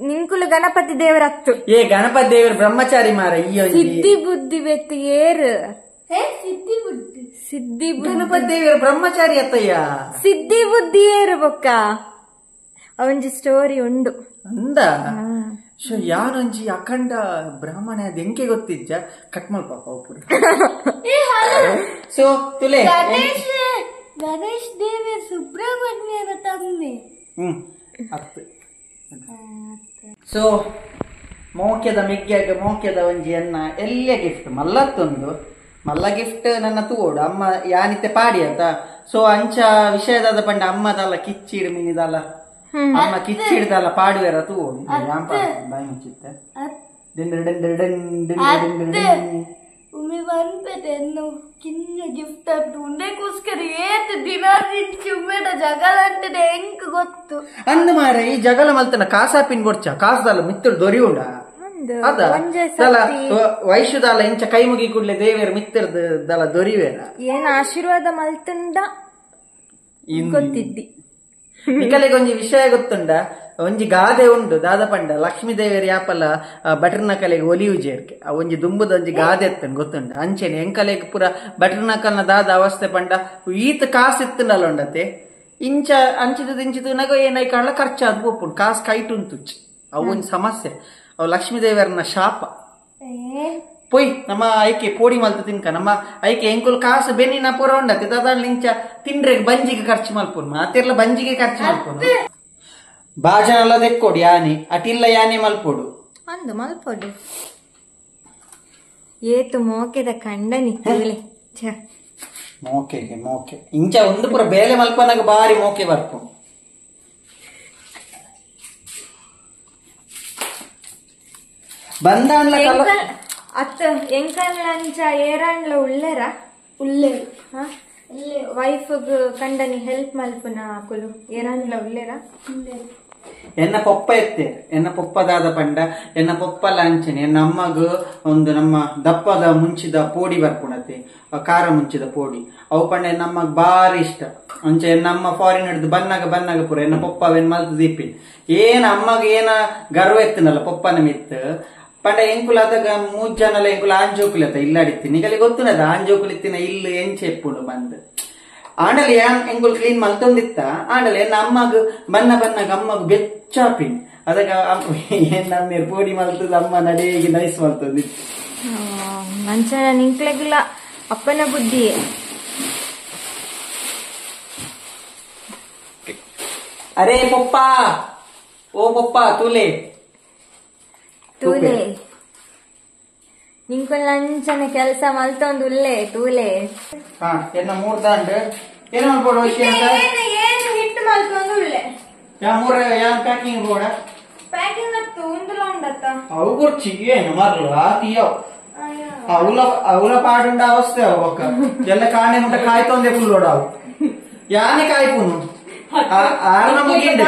B: ನಿಂಕುಲು ಗಣಪತಿ ದೇವರ ಹತ್ತು
A: ಏ ಗಣಪತಿ ದೇವರು ಬ್ರಹ್ಮಚಾರಿ ಮಾರ ಈ
B: ಸಿದ್ಧಿ ಬುದ್ಧಿ ಬೆತ್ತು ಏರು
C: ಸಿದ್ಧಿ ಬುದ್ಧಿ
B: ಸಿದ್ಧಿ
A: ಗಣಪತಿ ದೇವರು ಬ್ರಹ್ಮಚಾರಿ ಅತ್ತಯ್ಯ
B: ಸಿದ್ಧಿ ಬುದ್ಧಿ ಏರು ಬೊಕ್ಕ ಅವಂಜಿ ಸ್ಟೋರಿ ಉಂಡು
A: ಅಂದ ಸೊ ಯಾನೊಂಜಿ ಅಖಂಡ ಬ್ರಾಹ್ಮಣ ಎಂಕೆ ಗೊತ್ತಿಜ್ಜ ಕಟ್ ಮಲ್ಪ ಪೂರ ಸೊ ತುಲೆ
C: ಗಣೇಶ್ ಗಣೇಶ್ ದೇವಿ ಸುಬ್ರಹ್ಮಣ್ಯನ ತಮ್ಮೆ
A: ಅತ್ತು ಸೊ ಮೋಕ್ಯದ ಮೆಗ್ಗ್ಯಾಗ ಮೋಕ್ಯದ ಒಂಜಿ ಎನ್ನ ಎಲ್ಲ ಗಿಫ್ಟ್ ಮಲ್ಲತ್ತೊಂದು ಮಲ್ಲ ಗಿಫ್ಟ್ ನನ್ನ ತೂಡು ಅಮ್ಮ ಯಾನಿತ್ತೆ ಪಾಡಿ ಆತ ಸೊ ಅಂಚ ವಿಷಯದಾದ ಪಂಡ ಅಮ್ಮದಲ್ಲ ಕಿಚ್ಚಿಡು ಮಿನಿದಲ್ಲ ಅಮ್ಮ ಕಿಚ್ಚಿಡ್ದಲ್ಲ ಪಾಡುವೆರ ತೂಡು ಯಾನ್ ಬಾಯಿ ಮುಚ್ಚಿತ್ತೆ
C: ಉಮ್ಮಿ ಬಂದ್ಪೇತೆ ಎನ್ನು ಕಿನ್ನ ಗಿಫ್ಟ್ ಅಪ್ಟು ಉಂಡೆಗೋಸ್ಕರ ಏತ್ ದಿನ ನಿಂಚಿ ಉಮ್ಮೇಡ ಜಗಳ ಅಂತದೆ ಎಂಕ್ ಗೊತ್ತು
A: ಅಂದ ಮಾರ ಈ ಜಗಳ ಮಲ್ತನ ಕಾಸಾಪಿನ್ ಬೊಡ್ಚ ಕಾಸದಲ್ಲ ಮಿತ್ತುಡು ದೊರಿಯುಂಡ ಅದ ದಲ ವೈಶುದಾಲ ಇಂಚ ಕೈ ಮುಗಿ ಕೂಡ್ಲೆ ದೇವೇರ್ ಮಿತ್ತರ್ದ ದಲ ದೊರಿವೇರ
B: ಏನ್ ಆಶೀರ್ವಾದ ಮಲ್ತಂದ ಗೊತ್ತಿದ್ದಿ
A: ನಿಕಲೆಗೊಂಜಿ ವಿಷಯ ಗೊತ್ತುಂಡ ಒಂಜಿ ಗಾದೆ ಉಂಡು ದಾದ ಪಂಡ ಲಕ್ಷ್ಮೀ ದೇವಿಯರ್ ಯಾಪಲ ಬಟರ್ನ ಕಲೆಗೆ ಒಲಿಯು ಜೇರ್ಕೆ ಆ ಒಂಜಿ ದುಂಬುದ ಒಂಜಿ ಗಾದೆ ಎತ್ತಂಡು ಗೊತ್ತುಂಡ ಅಂಚೆನೆ ಎಂಕಲೆಗ್ ಪೂರ ಬಟರ್ನಕಲ್ನ ದಾದ ಅವಸ್ಥೆ ಪಂಡ ಈತ ಕಾಸು ಎತ್ತುಂಡಲ್ಲ ಉಂಡತೆ ಇಂಚ ಅಂಚಿದ ಇಂಚಿದ ನಗೋ ಏನೈ ಕಾಣಲ ಖರ್ಚಾದ್ ಪೋಪುಂಡು ಕಾಸು ಕೈಟುಂತುಚ್ಚಿ ಅವು ಒಂಜಿ ಸಮಸ್ಯೆ ಅವು ಲಕ್ಷ್ಮೀ ದೇವಿಯರ್ನ ಶಾಪ ಪೊಯ್ ನಮ್ಮ ಐಕೆ ಪೋಡಿ ಮಲ್ತು ತಿನ್ಕ ನಮ್ಮ ಐಕೆ ಎಂಕುಲ್ ಕಾಸು ಬೆನ್ನಿನ ಪೂರ ಉಂಡತೆ ದಾದ ಇಂಚ ತಿಂಡ್ರೆಗ್ ಬಂಜಿಗೆ ಖರ್ಚು ಮಲ್ಪುನು ಮಾತಿರ್ಲ ಬಂಜಿಗೆ ಖರ್ಚು ಮಲ್ಪುನು ಬಾಜನಲ್ಲ ದೆಕ್ಕೋಡು ಯಾನೆ ಅಟಿಲ್ಲ ಯಾನೆ ಮಲ್ಪೋಡು
B: ಅಂದು ಮಲ್ಪೋಡು ಏತು ಮೋಕೆದ ಕಂಡನಿ
A: ಮೋಕೆಗೆ ಮೋಕೆ ಇಂಚ ಒಂದು ಪೂರ ಬೇಲೆ ಮಲ್ಪನಾಗ ಬಾರಿ ಮೋಕೆ ಬರ್ಪು ಬಂದ
B: ಅತ್ತ ಎಂಕಲ್ಲಂಚ ಏರಾಂಡ್ಲ ಉಲ್ಲೆರ
C: ಉಲ್ಲೆ
B: ವೈಫ್ ಕಂಡನಿ ಹೆಲ್ಪ್ ಮಲ್ಪುನ ಕುಲು ಏರಾಂಡ್ಲ ಉಲ್ಲೆರ
A: ಎನ್ನ ಪೊಪ್ಪ ಎತ್ತೆ ಎನ್ನ ಪೊಪ್ಪದಾದ ಪಂಡ ಎನ್ನ ಪೊಪ್ಪಲ ಅಂಚನೆ ಎನ್ನ ಅಮ್ಮಗ ಒಂದು ನಮ್ಮ ದಪ್ಪದ ಮುಂಚಿದ ಪೋಡಿ ಬರ್ಪುಣತೆ ಖಾರ ಮುಂಚಿದ ಪೋಡಿ ಅವು ಪಂಡ ಎನ್ನಮ್ಮಗ್ ಬಾರಿ ಇಷ್ಟ ಅಂಚೆ ಎನ್ನಮ್ಮ ಫಾರಿನ್ ಹಿಡಿದು ಬನ್ನಾಗ ಬನ್ನಾಗ ಪೂರ ಎನ್ನ ಪೊಪ್ಪ ಅವೇನ್ ಮಲ್ತು ದೀಪಿ ಏನ ಅಮ್ಮಗ ಏನ ಗರ್ವ ಎತ್ತನಲ್ಲ ಪೊಪ್ಪನ ಮಿತ್ತು ಪಂಡ ಎಂಕುಲ ಅದಗ ಮೂಜ್ ಜನಲ ಎಂಕುಲ ಆಂಜೋಕುಲತ ಇಲ್ಲಾಡಿತ್ತಿ ನಿಗಲಿ ಗೊತ್ತುನದ ಆಂಜೋಕುಲಿತ್ತಿನ ಇಲ್ಲು ಎಂಚೆಪ್ಪುಂಡು ಬಂದ್ ಆಂಡಲ ಯಾನ್ ಎಂಕುಲು ಕ್ಲೀನ್ ಮಲ್ತೊಂದಿತ್ತ ಆಂಡಲ ಎನ್ನ ಅಮ್ಮಗ್ ಬನ್ನ ಬನ್ನಗ ಅಮ್ಮಗ್ ಬೆಚ್ಚಾಪಿನ್ ಅದಗ ಏನ್ ನಮ್ಮೇರ್ ಪೋಡಿ ಮಲ್ತದ ಅಮ್ಮ ನಡೆಗೆ ನೈಸ್ ಮಲ್ತೊಂದಿತ್ತು
B: ಮಂಚನ ನಿಂಕ್ಲೆಗ್ಲ ಅಪ್ಪನ ಬುದ್ಧಿ
A: ಅರೆ ಪಪ್ಪಾ ಓ ಪಪ್ಪಾ ತೂಲೆ
B: ತೂಲೆ ನಿಂಕುಲ್ ಅಂಚನೆ ಕೆಲಸ ಮಲ್ತೊಂದು ಉಲ್ಲೆ ತೂಲೆ
A: ಹಾ ಎನ್ನ ಮೂರ್ ದಾಂಡ್ ಏನ್ ಮಲ್ಪೊಡು
B: ಏನು ಹಿಟ್ಟು ಮಲ್ತೊಂದು ಉಲ್ಲೆ
A: ಯಾ ಮೂರ ಯಾ ಪ್ಯಾಕಿಂಗ್ ಬೋಡ
B: ಪ್ಯಾಕಿಂಗ್ ಅತ್ತು ಉಂದುಲ ಉಂಡತ್ತ
A: ಅವು ಗುರ್ಚಿ ಏನು ಮರ್ಲು ಆತಿಯೋ అవుల అవుల పాడుండ అవస్థ ఒక ಎಲ್ಲ ಕಾಣೆ ಮುಟ್ಟ ಕಾಯ್ತೊಂದೆ ಫುಲ್ ಓಡಾವು ಯಾನೆ ಕಾಯ್ಪುನು ಆರ್ನ ಮುಗಿಂಡೆ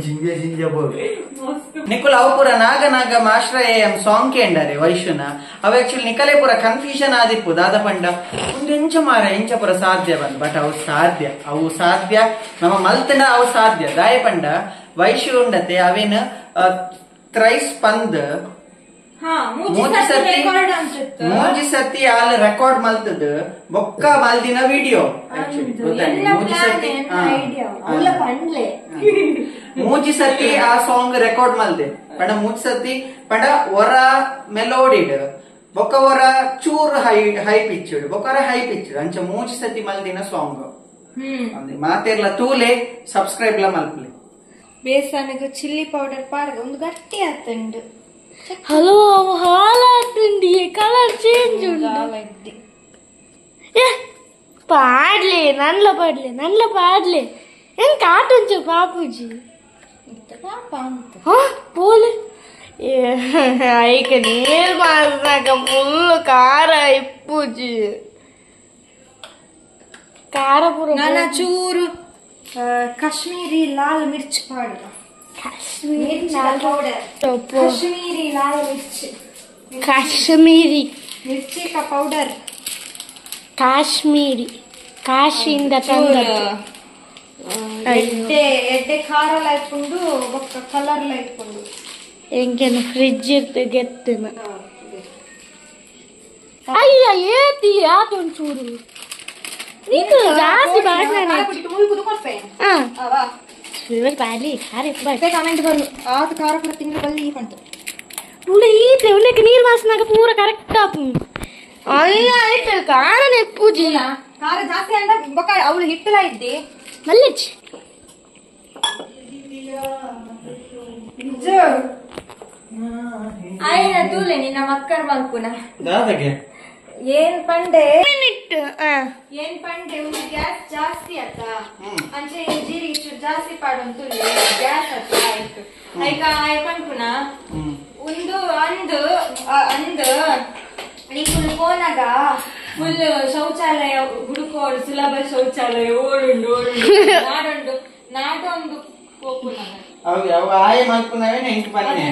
A: ಜಿಂಜ ಜಿಂಜ ಬೋಲ್ ನಿಕುಲ್ ಅವು ಪೂರ ನಾಗ ನಾಗ ಮಾಶ್ರಯ ಎಂ ಸಾಂಗ್ ಕೇಂಡಾರೆ ವೈಶುನ ಅವು ಆಕ್ಚುಲಿ ನಿಕಲೆ ಪೂರ ಕನ್ಫ್ಯೂಷನ್ ಆದಿಪ್ಪು ದಾದ ಪಂಡ ಒಂದು ಎಂಚ ಮಾರ ಎಂಚ ಪೂರ ಸಾಧ್ಯ ಬಂದ್ ಬಟ್ ಅವು ಸಾಧ್ಯ ಅವು ಸಾಧ್ಯ ನಮ್ಮ ಮಲ್ತನ ಅವು ಸಾಧ್ಯ ದಾಯ ಪಂಡ ವೈಶು ಉಂಡತೆ ಅವೇನು ತ್ರೈಸ್ ಪಂದ್ ಮೂಜಿ ಸತಿ ಆಲ್ ರೆಕಾರ್ಡ್ ಮಲ್ತದ ಬೊಕ್ಕ ಮಲ್ದಿನ ವಿಡಿಯೋ ಮೂಜಿ ಸತಿ ಆ ಸಾಂಗ್ ರೆಕಾರ್ಡ್ ಮಲ್ದೆ ಪಂಡ ಮೂಜಿ ಸತಿ ಪಂಡ ಒರ ಮೆಲೋಡಿಡ್ ಬೊಕ್ಕ ಒರ ಚೂರ್ high high pitched ಬೊಕ್ಕ ಹೈ ಪಿಚ್ಡ್ ಅಂಚ ಮೂಜಿ ಸತಿ ಮಲ್ದಿನ ಸಾಂಗ್ ಮಾತೆರ್ಲ ತೂಲೆ ಸಬ್ಸ್ಕ್ರೈಬ್ ಲ ಮಲ್ಪಲೆ
B: ಬೇಸನಗ ಚಿಲ್ಲಿ ಪೌಡರ್ ಪಾಡ್ಗ ಒಂದು ಗಟ್ಟಿ ಆತುಂಡು
C: ಹಲೋ ಹಾಲಾತುಂಡಿ ಕಲರ್ ಚೇಂಜ್ ಉಂಡು ಏ ಪಾಡ್ಲೆ ನನ್ಲ ಪಾಡ್ಲೆ ನನ್ಲ ಪಾಡ್ಲೆ ಏನ್ ಕಾಟುಂಚು ಪಾಪುಜಿ ಹಾ ಪೋಲೆ ಏ ಐಕ ನೀರ್ ಮಾರ್ನಾಗ ಫುಲ್ ಖಾರ ಇಪ್ಪುಜಿ ಖಾರ ಪೂರ
B: ನನ್ನ ಚೂರು ಕಾಶ್ಮೀರಿ ಲಾಲ್ ಮಿರ್ಚ್ ಪಾಡ್ದ ಕಾಶ್ಮೀರಿ ಪೌಡರ್ ಕಾಶ್ಮೀರಿ ಲಾಲ್ ಮಿರ್ಚ್
C: ಕಾಶ್ಮೀರಿ
B: ಮಿರ್ಚಿ ಕಾ ಪೌಡರ್
C: ಕಾಶ್ಮೀರಿ ಕಾಶಿಯಿಂದ ತಂದ
B: ಎಡ್ಡೆ ಎಡ್ಡೆ ಖಾರ ಲೈಪುಂಡು ಬೊಕ್ಕ ಕಲರ್ ಲೈಪುಂಡು
C: ಎಂಕೆನ ಫ್ರಿಜ್ ಇರ್ತೆ ಗೆತ್ತಿನ ಅಯ್ಯ ಏತಿ ಆತೊಂಚೂರು ನೀನು ಜಾಸ್ತಿ ಬಾಡ್ನ ಹಾ ಬಾಲಿ ಖಾರ
B: ಕಮೆಂಟ್ ಬರು ಆತ ಖಾರ ಪೂರ ತಿಂಗಳು ಬಲ್ಲಿ ಬಂತು
C: ಉಳ್ಳೆ ಈತೆ ಉಳ್ಳೆಕ್ಕೆ ನೀರು ವಾಸನಾಗ ಪೂರ ಕರೆಕ್ಟ್ ಆಪು ಅಯ್ಯ ಆಯ್ತು ಖಾರನೆ ಪೂಜಿ
B: ಖಾರ ಜಾಸ್ತಿ ಅಂದ ಬೊಕ್ಕ ಅವಳು ಹಿಟ್ಟಲ ಇದ್ದಿ
C: ಮಲ್ಲಿಚ್
B: ಆಯ್ನ ತೂಲೆ ನಿನ್ನ ಮಕ್ಕಳ ಮಲ್ಪುನ
A: ದಾದಗೆ
B: ಏನ್ ಪಂಡೆ
C: ಮಿನಿಟ್
B: ಏನ್ ಪಂಡೆ ಒಂದು ಗ್ಯಾಸ್ ಜಾಸ್ತಿ ಆತ ಅಂಚೆ ಜೀರಿಗೆ ಚೂರು ಜಾಸ್ತಿ ಪಾಡೊಂದು ಗ್ಯಾಸ್ ಆತ ಆಯ್ತು ಐಕ ಆಯ್ ಪನ್ಪುನ ಒಂದು ಅಂದು ಅಂದು ನಿಂಕುಲು ಪೋನಾಗ ಫುಲ್ ಶೌಚಾಲಯ ಹುಡುಕೋಡು ಸುಲಭ ಶೌಚಾಲಯ ಓಡುಂಡು ಓಡುಂಡು ನಾಡೊಂಡು ನಾಡೊಂದು ಪೋಪುನ
A: ಅವು ಆಯ ಮಲ್ಪುನವೇನೆ ಇಂಕ್ ಪನ್ನೆ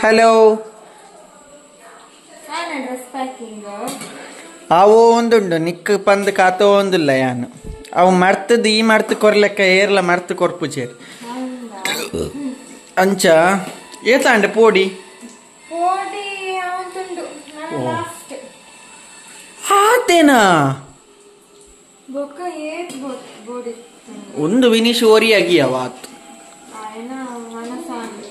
A: ಹಲೋ
B: ಡ್ರೆಸ್ ಪ್ಯಾಕಿಂಗ್
A: ಅವು ಒಂದುಂಡು ನಿಕ್ ಪಂದ್ ಕಾತೋ ಒಂದಿಲ್ಲ ಯಾನು ಅವು ಮರ್ತದ ಈ ಮರ್ತು ಕೊರ್ಲೆಕ್ಕ ಏರ್ಲ ಮರ್ತು ಕೊರ್ಪುಜೇರ್ ಅಂಚ ಏತಾಂಡ ಪೋಡಿ
B: ಪೋಡಿ ಅವಂತುಂಡು ಲಾಸ್ಟ್
A: ಆತೇನಾ
B: ಬೊಕ್ಕ ಏತ್ ಬೋಡಿ
A: ಒಂದು ವಿನಿಶ್ ಓರಿಯಾಗಿ ಅವಾತ್
B: ಆಯ್ನ ಮನಸಾಂಡ್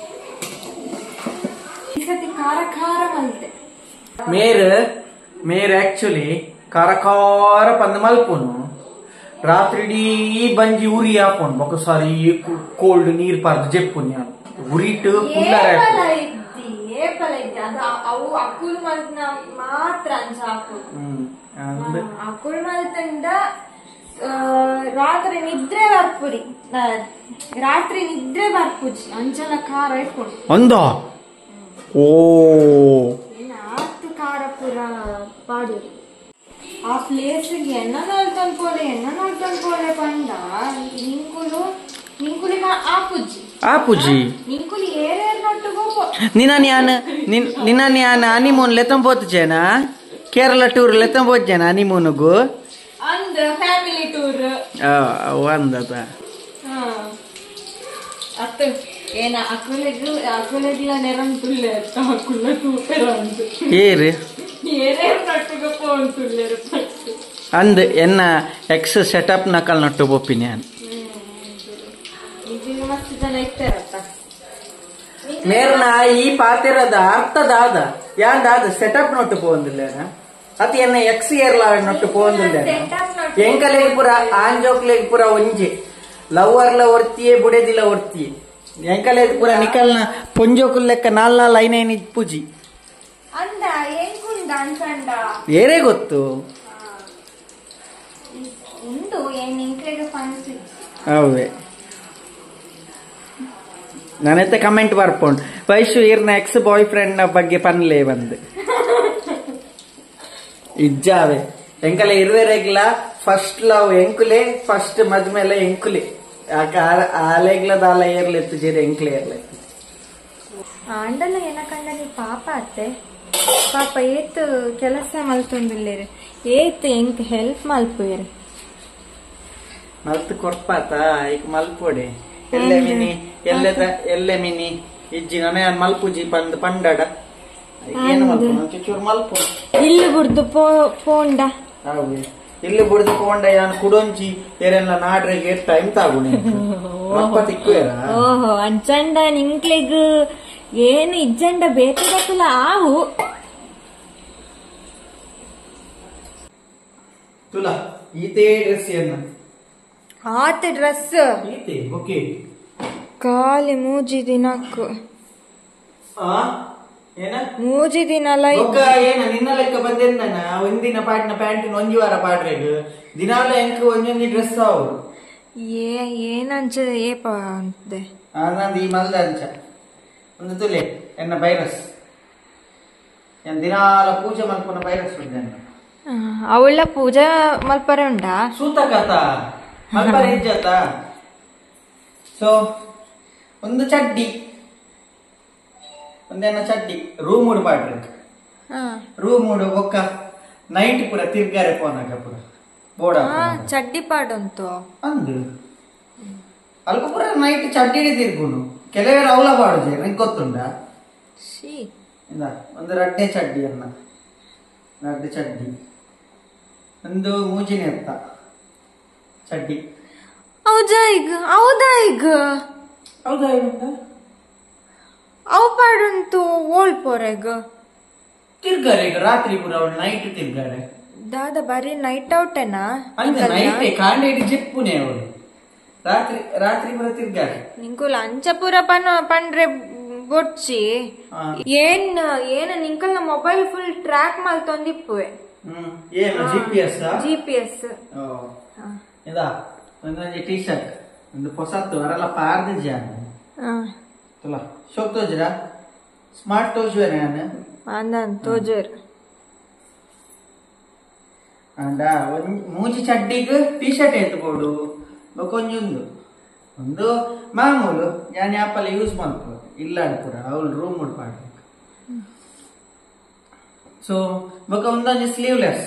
B: ಈ ಸತಿ ಖಾರ ಖಾರ ಮಲ್ತೆ
A: ಮೇರ್ ಮೇರ್ ಆಕ್ಚುಲಿ ಖಾರ ಖಾರ ಪಂದ್ ಮಲ್ಪುನು ರಾತ್ರಿ ಇಡೀ ಬಂಜಿ ಉರಿ ಹಾಪುನು ಬೊಕಸಾರಿ ಕೋಲ್ಡ್ ನೀರ್ ಪಾರ್ದು ಜೆಪ್ಪುನು ಯಾನು ಉರಿಟ್ ಪುಲ್ಲರ
B: ಏಪಲ ಇದ್ದಿ ಏಪಲ ಇದ್ದಿ ಅದು ಅವು ಅಕ್ಕುಲ್ ಮಲ್ತ್ನ ಮಾತ್ರ ಅಂಚ ಹಾಕು ಅಕ್ಕುಲ್ ಮಲ್ತಂಡ ರಾತ್ರಿ ನಿದ್ರೆ ಬರ್ಪುರಿ ರಾತ್ರಿ ನಿದ್ರೆ ಬರ್ಪುಜಿ ಅಂಚನ ಖಾರ ಇಟ್ಕೊಂಡು
A: ಅಂದ ಓ
B: ಆತು ಖಾರ ಪೂರ ಪಾಡು ಆ ಪ್ಲೇಸ್ ಎನ್ನ ನೋಡ್ತಾನೆ ಪೋಲೆ ಎನ್ನ ನೋಡ್ತಾನೆ ಪೋಲೆ ಪಂಡ ನಿಂಕುಲು ನಿಂಕುಲಿಗ ಆಪುಜಿ ಆಪುಜಿ ನಿಂಕುಲು ಏರೇರ್ ನೊಟ್ಟುಗೋ
A: ನಿನ್ನ ಯಾನ್ ಹನಿಮೂನ್ ಲೆತ್ತಂಪೋತು ಜನ ಕೇರಳ ಟೂರ್ ಲೆತ್ತಂಪೋತು ಜನ ಹನಿಮೂನ್ಗು
B: ಅಂದ ಫ್ಯಾಮಿಲಿ ಟೂರ್
A: ಅಂದತ
B: ಅತ್ತ ಏನ ಅಕುಲೆಗ್ ಅಕುಲೆಗ್ಲ ನೆರನ್ ತುಲ್ಲೆ ಅಕುಲ ತೂಪೆರ ಅಂದು
A: ಏರು
B: ಏರೇರ್ ನೊಟ್ಟುಗೋ ಪೋನ್ ತುಲ್ಲೆರು
A: ಅಂದ್ ಎನ್ನ ಎಕ್ಸ್ ಸೆಟಪ್ ನಕಲ್ ನೊಟ್ಟು ಪೋಪಿನಿ ಅನ್
B: ಮಸ್ತ್ ಜನ ಇರ್ತಾರತ್ತ
A: ಮೇರ್ನ ಈ ಪಾತಿರದ ಅರ್ಥದಾದ ಯಾಂದಾದ ಸೆಟಪ್ ನೊಟ್ಟು ಪೋಂದಿಲ್ಲೇನ ಅತಿ ಎನ್ನ ಎಕ್ಸ್ ಏರ್ಲ ನೊಟ್ಟು ಪೋಂದಿಲ್ಲೇನ ಎಂಕಲೆಗ್ ಪುರ ಆಂಜೋಕ್ಲೆಗ್ ಪುರ ಒಂಜಿ ಲವ್ವರ್ಲ ಒರ್ತಿಯೇ ಬುಡೆದಿಲ ಒರ್ತಿಯೇ ಎಂಕಲೆಗ್ ಪುರ ನಿಕಲ್ನ ಪೊಂಜೋಕುಲ್ ಲೆಕ್ಕ ನಾಲ್ ನಾಲ್ ಐನ್ ಐನ್ ಪೂಜಿ
B: ಅಂದ ಎಂಕುಂದ ಅನ್ಸಂಡ
A: ಏರೇ ಗೊತ್ತು
B: ಉಂಡು ಏನ್ ಎಂಕಲೆಗ್ ಫನ್ಸ್
A: ಅವೇ ನಾನೈತೆ ಕಮೆಂಟ್ ಬರ್ಪೋಂಡು ವೈಶು ಈರ್ನ X boy friend ನ ಬಗ್ಗೆ ಪನ್ಲೆ ಬಂದು ಇಜ್ಜಾವೆ ಎಂಕಲೆ ಇರುವೆರೆಗ್ಲ ಫಸ್ಟ್ ಲವ್ ಎಂಕುಲೆ ಫಸ್ಟ್ ಮದ್ಮೇಲೆ ಎಂಕುಲೆ ಆಲೆಗ್ಲ ದಾಲ ಏರ್ಲೆತ್ತು ಜೇರಿ ಎಂಕುಲೆ ಏರ್ಲೆತ್ತು
B: ಆಂಡಲ ಏನಕಂಡ ನೀ ಪಾಪ ಅತ್ತೆ ಪಾಪ ಏತ್ ಕೆಲಸ ಮಲ್ತೊಂದಿಲ್ಲೇರು ಏತ್ ಎಂಕ್ ಹೆಲ್ಪ್ ಮಲ್ಪುವೇರು
A: ಮಲ್ತು ಕೊರ್ಪಾತ ಈಗ ಮಲ್ಪೊಡೆ ಎಲ್ಲೆ ಮಿನಿ ಎಲ್ಲೆದ ಎಲ್ಲೆ ಮಿನಿ ಇಜ್ಜಿ ನನ ಮಲ್ಪುಜಿ ಪಂದ್ ಪಂಡಡ ಏನು ಮಲ್ಪು ಚೂರು ಮಲ್ಪು
B: ಇಲ್ಲು ಬುಡ್ದು ಪೋಂಡ
A: ಹೌದು ಇಲ್ಲಿ ಬುಡ್ದು ಪೋಂಡ ಯಾನ್ ಕುಡೊಂಜಿ ಏರೆಲ್ಲ ನಾಡ್ರೆಗೆ ಟೈಮ್ ತಾಗುಣಿ ರಪ್ಪ ತಿಕ್ಕುವೇರ
B: ಓಹೋ ಅಂಚಂಡ ನಿಂಕ್ಲೆಗ್ ಏನು ಇಜ್ಜಂಡ ಬೇತದಕ್ಕಲ ಆವು
A: ತುಲಾ ಈತೇ ಡ್ರೆಸ್ ಏನ
B: ಆತ ಡ್ರೆಸ್
A: ಈತೆ ಓಕೆ
B: ಖಾಲಿ ಮೂಜಿ ದಿನಕ್ಕು
A: ಏನ
B: ಮೂಜಿ ದಿನ
A: ಬೊಕ್ಕ ಏನ ನಿನ್ನ ಲೆಕ್ಕ ಬಂದೇನ ಒಂದಿನ ಪಾಟಿನ ಪ್ಯಾಂಟ್ ಒಂಜಿ ವಾರ ಪಾಡ್ರೆಗ್ ದಿನಾಲ ಎಂಕ್ ಒಂಜೊಂಜಿ ಡ್ರೆಸ್ ಅವು
B: ಏ ಏನಂಚ ಏಪ ಅಂತೆ
A: ನಂದು ಈ ಮಲ್ದ ಅಂಚ ಒಂದು ತುಲೆ ಎನ್ನ ವೈರಸ್ ಏನ್ ದಿನಾಲ ಪೂಜೆ ಮಲ್ಪುನ ವೈರಸ್ ಉಂಟು
B: ಅವಳ ಪೂಜೆ ಮಲ್ಪರೆ ಉಂಡಾ
A: ಸೂತಕತ ಮಲ್ಪರೆ ಇಜ್ಜತ ಸೊ ಒಂದು ಚಡ್ಡಿ ಒಂದೇನ ಚಡ್ಡಿ ರೂಮ್ ಉಡು ಪಾಡ್ರಿ ರೂಮ್ ಉಡು ಬೊಕ್ಕ ನೈಟ್ ಪೂರ ತಿರ್ಗಾರೆ ಪೋನಾಗ ಪೂರ ಬೋಡ
B: ಚಡ್ಡಿ ಪಾಡುಂತು
A: ಅಂದು ಅಲ್ಪ ಪೂರ ನೈಟ್ ಚಡ್ಡಿನೇ ತಿರ್ಗುನು ಕೆಲವರು ಅವಲ ಪಾಡುಜೆ ನಂಗೆ ಗೊತ್ತುಂಡ ಇಂದ ಒಂದು ರಡ್ಡೆ ಚಡ್ಡಿ ಅನ್ನ ರಡ್ಡೆ ಚಡ್ಡಿ ಒಂದು ಮೂಜಿನ ಎತ್ತ ಚಡ್ಡಿ
B: ಹೌದಾ ಈಗ ಹೌದಾ ಈಗ
A: ಹೌದಾ ಈಗ
B: ಅವು ಪಾಡುಂತು ಓಳ್ ಪೋರೆಗ್
A: ತಿರ್ಗಾರೆ ಈಗ ರಾತ್ರಿ ಪೂರ ಅವಳು ನೈಟ್ ತಿರ್ಗಾರೆ
B: ದಾದ ಬರೀ ನೈಟ್ ಔಟ್ ಏನಾ
A: ಅಂದ್ರೆ ನೈಟ್ ಕಾಂಡೇಡಿ ಜಿಪ್ಪುನೆ ಅವಳು ರಾತ್ರಿ ರಾತ್ರಿ ಪೂರ ತಿರ್ಗಾರೆ
B: ನಿಂಕುಲ ಅಂಚಪುರ ಪಂಡ್ರೆ ಬೊಡ್ಚಿ ಏನ್ ಏನ ನಿಂಕಲ್ನ mobile full track ಮಲ್ತೊಂದಿಪ್ಪುವೆ
A: ಏನು ಜಿಪಿಎಸ್
B: ಜಿಪಿಎಸ್
A: ಇದಾ ಒಂದೊಂದು ಟಿ ಶರ್ಟ್ ಒಂದು ಹೊಸತ್ತು ಅರಲ್ಲ ಪಾರ್ದ ಜಾನ ತುಲಾ ಶೋಕ್ ತೋಜ್ರಾ ಸ್ಮಾರ್ಟ್ ತೋಜುವೆ ನಾನು
B: ಅಂದನ್ ತೋಜುವೆರ್
A: ಅಂಡ ಮೂಜಿ ಚಡ್ಡಿಗ್ ಟಿ ಶರ್ಟ್ ಎತ್ತು ಬೋಡು ಬೊಕೊಂಜೊಂದು ಒಂದು ಮಾಮೂಲು ಯಾನ್ ಯಾಪಲ ಯೂಸ್ ಮಲ್ಪು ಇಲ್ಲ ಪೂರ ಅವಳು ರೂಮ್ ಉಡ್ಪಾಡ್ಬೇಕು ಸೊ ಬೊಕ ಒಂದೊಂದು ಸ್ಲೀವ್ಲೆಸ್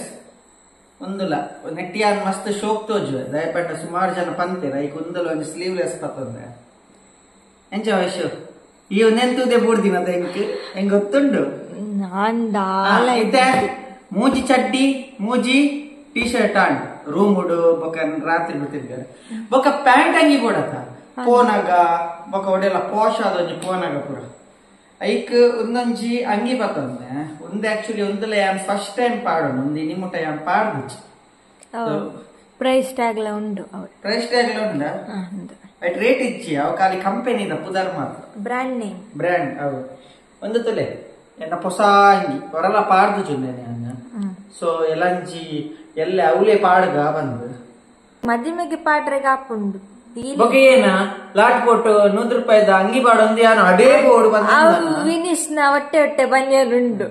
A: ಒಂದುಲ ನೆಟ್ಟಿಯಾನ್ ಮಸ್ತ್ ಶೋಕ್ ತೋಜುವೆ ದಯಪಟ್ಟ ಸುಮಾರು ಜನ ಪಂತೇರ ಈಗ ಒಂದಲ ಒಂದು ಸ್ಲೀವ್ಲೆಸ್ ಪತ್ತಂದೆ ಎಂಚ ವಯಸ್ಸು ಈ ಒಂದೆಂತುದೇ ಬೂಡ್ದಿನ ಎಂಕ್ ಹೆಂಗ್ ಗೊತ್ತುಂಡು ಇತ್ತೆ ಮೂಜಿ ಚಡ್ಡಿ ಮೂಜಿ T shirt and room ಉಡು ಬೊಕ ರಾತ್ರಿ ಬಿಡ್ತಿರ್ತಾರೆ ಬೊಕ ಪ್ಯಾಂಟ್ ಅಂಗಿ ಬೋಡತ್ತ ಪೋನಾಗ ಬೊಕ ಒಡೆಲ್ಲ ಪೋಷ ಆದೊಂಜಿ ಪೋನಾಗ ಪೂರ ಐಕ್ ಒಂದೊಂಜಿ ಅಂಗಿ ಬತ್ತಂದೆ ಒಂದು ಆಕ್ಚುಲಿ ಒಂದಲ ಯಾನ್ ಫಸ್ಟ್ ಟೈಮ್ ಪಾಡೋಣ ಒಂದು ನಿಮ್ಮಟ ಯಾನ್ ಪಾಡ್ದುಚಿ
B: ಪ್ರೈಸ್ ಟ್ಯಾಗ್ ಲ ಉಂಡು
A: ಪ್ರೈಸ್ ಟ್ಯಾಗ್ ಲ ಉಂಡ ಅಟ್ ರೇಟ್ ಇಚ್ಚಿ ಅವ ಖಾಲಿ ಕಂಪೆನಿದ ಪುದರ್ ಮಾತ್ರ
B: brand name
A: brand ಅವು ಒಂದು ತುಲೆ ಎನ್ನ ಹೊಸ ಅಂಗಿ ಹೊರಲ ಪಾಡ್ದು ಚುಂದೇನೆ ಅನ್ನ ಸೊ ಎಲಂಜಿ ಎಲ್ಲ ಅವಲೇ ಪಾಡ್ಗ ಬಂದು
B: ಮದಿಮೆಗೆ ಪಾಡ್ರೆಗ್ ಆಪುಂಡು
A: ಬೊಕ ಏನ ಲಾಟ್ ಪೋಟು 100 ರೂಪಾಯಿದ ಅಂಗಿ ಬಾಡೊಂದು ಯಾನು ಅಡೇ ಬೋಡು ಬಂದ
B: ವಿನಿಶ್ ನ ಹೊಟ್ಟೆ ಹೊಟ್ಟೆ ಬನ್ಯನುಂಡು.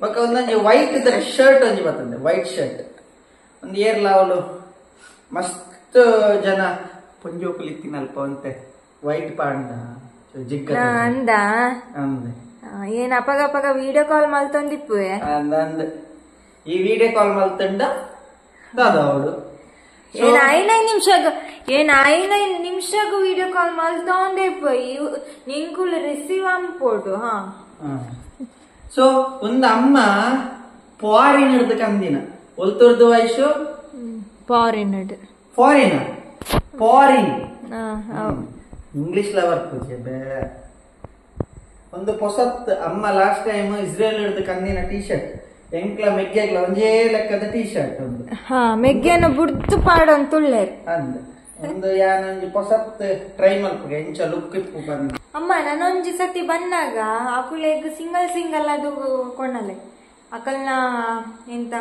A: ಬೊಕ ಒಂದೊಂಜಿ ವೈಟ್ ಶರ್ಟ್ ಒಂಜಿ ಬರ್ತದೆ, ವೈಟ್ ಶರ್ಟ್ ಒಂದು ಏರ್ಲ ಅವಳು ಮಸ್ತ್ ಜನ ಪೊಂಜೋಕುಲಿ ತಿನ್ನಲ್ಪ ಅಂತೆ ವೈಟ್ ಪಾಂಡ ಜಿಗ್ಗ
B: ಅಂದ
A: ಅಂದೆ
B: ಏನ್ ಅಪಗ ಅಪಗ ವಿಡಿಯೋ ಕಾಲ್ ಮಲ್ತೊಂದಿಪ್ಪುವೆ
A: ಅಂದ ಅಂದ ಈ ವಿಡಿಯೋ ಕಾಲ್ ಮಲ್ತಂಡ ದಾದ ಅವಳು
B: ಏನ್ 5 ನಿಮಿಷ ಏನ್ 5 ನಿಮಿಷಗೂ ವಿಡಿಯೋ ಕಾಲ್ ಮಲ್ತೊಂದೇ ನಿಂಕುಲು ರಿಸೀವ್ ಅಂಪೋಡು. ಹಾ
A: ಸೊ ಒಂದು ಅಮ್ಮ ಫಾರಿನ್ ಹಿಡ್ದು ಕಂದಿನ ಒಲ್ತುರ್ದು ವಯಸ್ಸು
B: foreign
A: foreign foreign English lover ಪೂಜೆ ಬೇ ಒಂದು ಪೊಸತ್ ಅಮ್ಮ last time Israel ಹಿಡ್ದು ಕಂದಿನ ಟೀ ಶರ್ಟ್ ಎಂಕ್ಲ ಮೆಗ್ಗೆಗ್ಲ ಒಂಜೇ ಲೆಕ್ಕದ ಟೀ ಶರ್ಟ್ ಒಂದು
B: ಹಾ ಮೆಗ್ಗೆನ ಬುಡ್ದು ಪಾಡಂತುಳ್ಳೆ
A: ಅಂದ್ ಒಂದು ಯಾನೊಂಜಿ ಪೊಸತ್ ಟ್ರೈ ಮಲ್ಪುಗೆ ಎಂಚ ಲುಕ್ ಇಪ್ಪು ಬಂದು
B: ಅಮ್ಮ ನಾನೊಂಜಿ ಸತಿ ಬಂದಾಗ ಅಕುಲೆಗ್ ಸಿಂಗಲ್ ಸಿಂಗಲ್ ಅದು ಕೊಣಲೆ ಅಕಲ್ನ ಎಂತ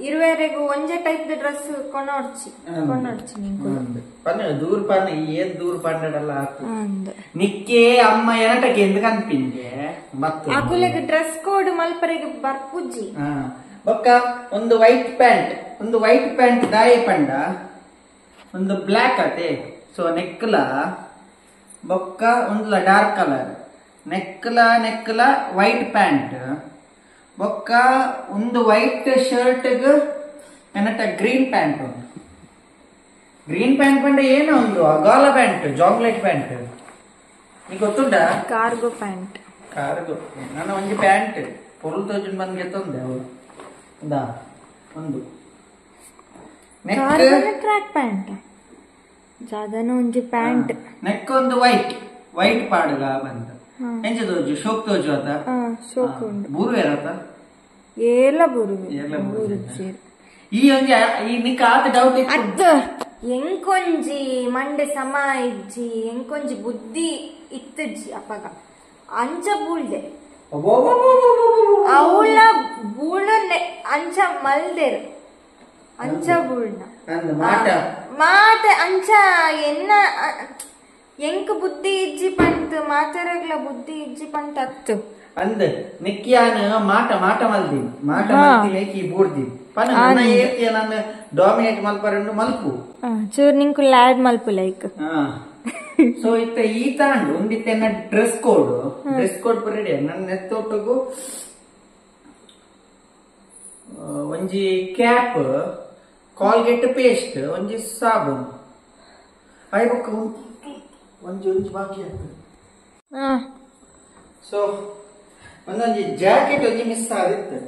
B: ಇರುವೆರೆಗು ಒಂಜೆ ಟೈಪ್ ಡ್ರೆಸ್ ಕೊನೊಡ್ಚಿ ಕೊನೊಡ್ಚಿ ನಿಂಕು
A: ಪನ್ನ ದೂರ ಪನ್ನ ಏನ್ ದೂರ ಪನ್ನಡಲ್ಲ ನಿಕ್ಕೆ ಅಮ್ಮ ಎನಟಕ್ಕೆ ಎಂದು ಕನ್ಪಿಂಗೆ ಮತ್ತು
B: ಅಕುಲೆಗ್ ಡ್ರೆಸ್ ಕೋಡ್ ಮಲ್ಪರೆಗ್ ಬರ್ಪುಜ್ಜಿ.
A: ಬೊಕ್ಕ ಒಂದು ವೈಟ್ ಪ್ಯಾಂಟ್, ಒಂದು ವೈಟ್ ಪ್ಯಾಂಟ್ ದಾಯಿ ಪಂಡ ಒಂದು ಬ್ಲ್ಯಾಕ್ ಅತೆ ಸೊ ನೆಕ್ಲ ಬೊಕ್ಕ ಒಂದ್ಲ ಡಾರ್ಕ್ ಕಲರ್ ನೆಕ್ಲ ನೆಕ್ಲ ವೈಟ್ ಪ್ಯಾಂಟ್ ಬೊಕ್ಕ ಒಂದು ವೈಟ್ ಶರ್ಟ್ ಏನಟ ಗ್ರೀನ್ ಪ್ಯಾಂಟ್ ಉಂಟು. ಗ್ರೀನ್ ಪ್ಯಾಂಟ್ ಪಂಡ ಏನೋ ಒಂದು ಅಗಾಲ ಪ್ಯಾಂಟ್, ಜಾಂಗ್ಲೆಟ್ ಪ್ಯಾಂಟ್ ನೀ ಗೊತ್ತುಂಟ?
B: Cargo pant.
A: Cargo ನನ್ನ ಒಂಜಿ ಪ್ಯಾಂಟ್ ಪೊರುಲ್ ತೋಜುನ್ ಬಂದ್ ಗೆತ್ತೊಂದೆ ಅವು ಇಂದಾ ಒಂದು neck
B: track pant ಜಾದನ ಒಂಜಿ ಪ್ಯಾಂಟ್
A: ನೆಕ್ ಒಂದು ವೈಟ್ ವೈಟ್ ಪಾಡುಗ ಬಂದ ಎಂಚ ತೋಜು ಶೋಕ್ ತೋಜು ಆತ
B: ಶೋಕ್ ಉಂಡು
A: ಬೂರುವೇರತ
B: ಏಲ ಬೂರುವೆ
A: ಈ ಒಂಜಿ ಈ ನಿಕ್ಕ ಆತ ಡೌಟ್
B: ಅತ್ತ ಎಂಕೊಂಜಿ ಮಂಡೆ ಸಮ ಇಜ್ಜಿ ಎಂಕೊಂಜಿ ಬುದ್ಧಿ ಇತ್ತಜ್ಜಿ ಅಪಗ ಅಂಚ ಬೂಳ್ದೆ ಅವಳ ಬೂಳ ಅಂಚ ಮಲ್ದೆರ್ ಅಂಚ ಬೂಳ್ನ
A: ಮಾಟ
B: ಮಾತ ಅಂಚ ಎನ್ನ ಎಂಕ್ ಬುದ್ಧಿ ಇಜ್ಜಿ ಪಂತ್ ಮಾತಾರಗ್ಲ ಬುದ್ಧಿ ಇಜ್ಜಿ ಪಂತ ಅತ್ತು
A: ಅಂದ್ ನಿಕ್ಯಾನ ಮಾಟ ಮಾಟ ಮಲ್ದಿ ಮಾಟ ಮಲ್ದಿ ಈ ಬೂಡ್ದಿ ಪನ ನನ್ನ ಏರ್ತಿಯ ನಾನು ಡಾಮಿನೇಟ್ ಮಲ್ಪರಂಡು ಮಲ್ಪು
B: ಚೂರ್ ನಿಂಕು ಆಡ್ ಮಲ್ಪು ಲೈಕ್.
A: ಸೊ ಇತ್ತ ಈ ತಾಂಡು ಒಂದಿತ್ತೆನ್ನ dress code dress code ready ನನ್ನ ನೆತ್ತೊಟ್ಟಗು ಒಂಜಿ cap Colgate paste ಒಂಜಿ ಸಾಬೂನು ಐಬೊಕ್ಕ ಒಂಜಿ ಒಂಜಿ ಬಾಕಿ ಆಗ್ತದೆ. ಸೊ ಒಂದೊಂಜಿ ಜಾಕೆಟ್ ಒಂಜಿ ಮಿಸ್ ಆದಿತ್ತು.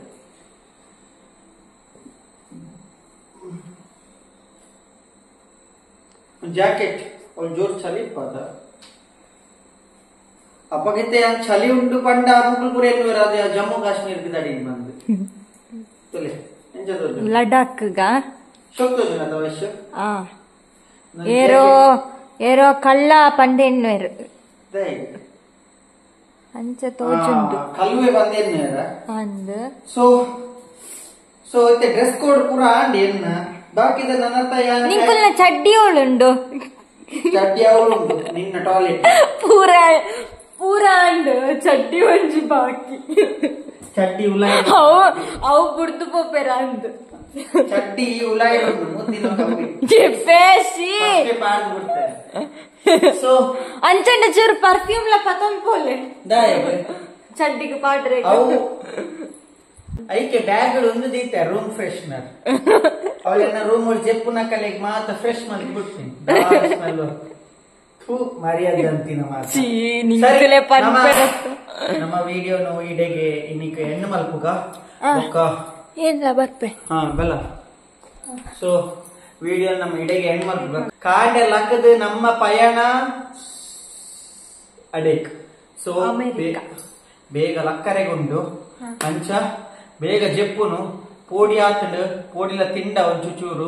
A: ಜಾಕೆಟ್ ಒಂದು ಜೋರ್ ಚಳಿ ಇಪ್ಪತ್ತ ಅಪ್ಪಗಿತ್ತೆ ಚಳಿ ಉಂಟು ಪಂಡ ಮುಗುಲ್ ಪೂರ ಎಲ್ಲಿ ಅದು ಜಮ್ಮು ಕಾಶ್ಮೀರ ದಡಿಗೆ ಬಂದು ತುಲೆ ಎಂಚ ತೋಜು
B: ಲಡಾಕ್
A: ಶೋಕ್ ತೋಜುನ ವಯಸ್ಸು
B: ಏರೋ ಏರೋ ಕಳ್ಳ ಪಂಡೆನ್ನುವೆರು ಅಂಚ ತೋಜುಂಡು
A: ಕಲ್ವೆ ಬಂದೇನ್ನುವೆರ
B: ಅಂದ್
A: ಸೊ ಸೊ ಇತ್ತೆ ಡ್ರೆಸ್ ಕೋಡ್ ಪೂರ ಆಂಡಿ ಎನ್ನ ಬಾಕಿದ ನನ್ನ ಯಾನ
B: ನಿಂಕುಲ್ನ ಚಡ್ಡಿ ಅವಳುಂಡು
A: ಚಡ್ಡಿ ಅವಳುಂಡು ನಿನ್ನ ಟಾಯ್ಲೆಟ್
B: ಪೂರ ಪೂರ ಅಂಡ್ ಚಡ್ಡಿ ಒಂಜಿ ಬಾಕಿ
A: ಚಡ್ಡಿ ಉಲಾಯ್
B: ಅವು ಅವು ಬುಡ್ದು ಪೋಪೆರ ಅಂದ್
A: ಚಡ್ಡಿ ಉಲಾಯ್ ಉಂಡು ಮುಂದಿನ ಕಮ್ಮಿ
B: ಜೆಪ್ಪೇಶಿ
A: ಪಾಡ್ದು ಬಿಡ್ತಾರೆ. ಸೊ
B: ಅಂಚಂಡ ಚೂರು ಪರ್ಫ್ಯೂಮ್ ಲ ಪತೊಂದ್ ಪೋಲೆ
A: ದಾಯ
B: ಚಡ್ಡಿಗೆ ಪಾಡ್ರೆ
A: ಅವು ಐಕೆ ಬ್ಯಾಗ್ ಒಂದು ದೀತೆ ರೂಮ್ ಫ್ರೆಶ್ನರ್ ಅವಳೆನ್ನ ರೂಮ್ ಜೆಪ್ಪುನ ಕಲೆಗೆ ಮಾತ್ರ ಫ್ರೆಶ್ ಮಲ್ತ್ ಬಿಡ್ತೀನಿ ಸ್ಮೆಲ್ ಥೂ ಮರ್ಯಾದೆ ಅಂತಿನ ಮಾತ್ರ. ನಮ್ಮ ವಿಡಿಯೋನು ಇಡೆಗೆ ಇನ್ನಿಕ ಹೆಣ್ಣು ಮಲ್ಪುಗ ಬೊಕ್ಕ
B: ಏನ್ಲ ಬರ್ಪೆ
A: ಹಾ ಬಲ. ಸೊ ವಿಡಿಯೋ ನಮ್ಮ ಇಡೆಗೆ ಹೆಣ್ಣು ಮಲ್ಪುಗ ಕಾಂಡೆ ಲಕ್ಕದು ನಮ್ಮ ಪಯಣ ಅಡೇಕ್. ಸೊ ಬೇಗ ಲಕ್ಕರೆಗುಂಡು ಅಂಚ ಬೇಗ ಜೆಪ್ಪುನು ಪೋಡಿ ಆತಂಡು ಪೋಡಿಲ ತಿಂಡ ಒಂಚು ಚೂರು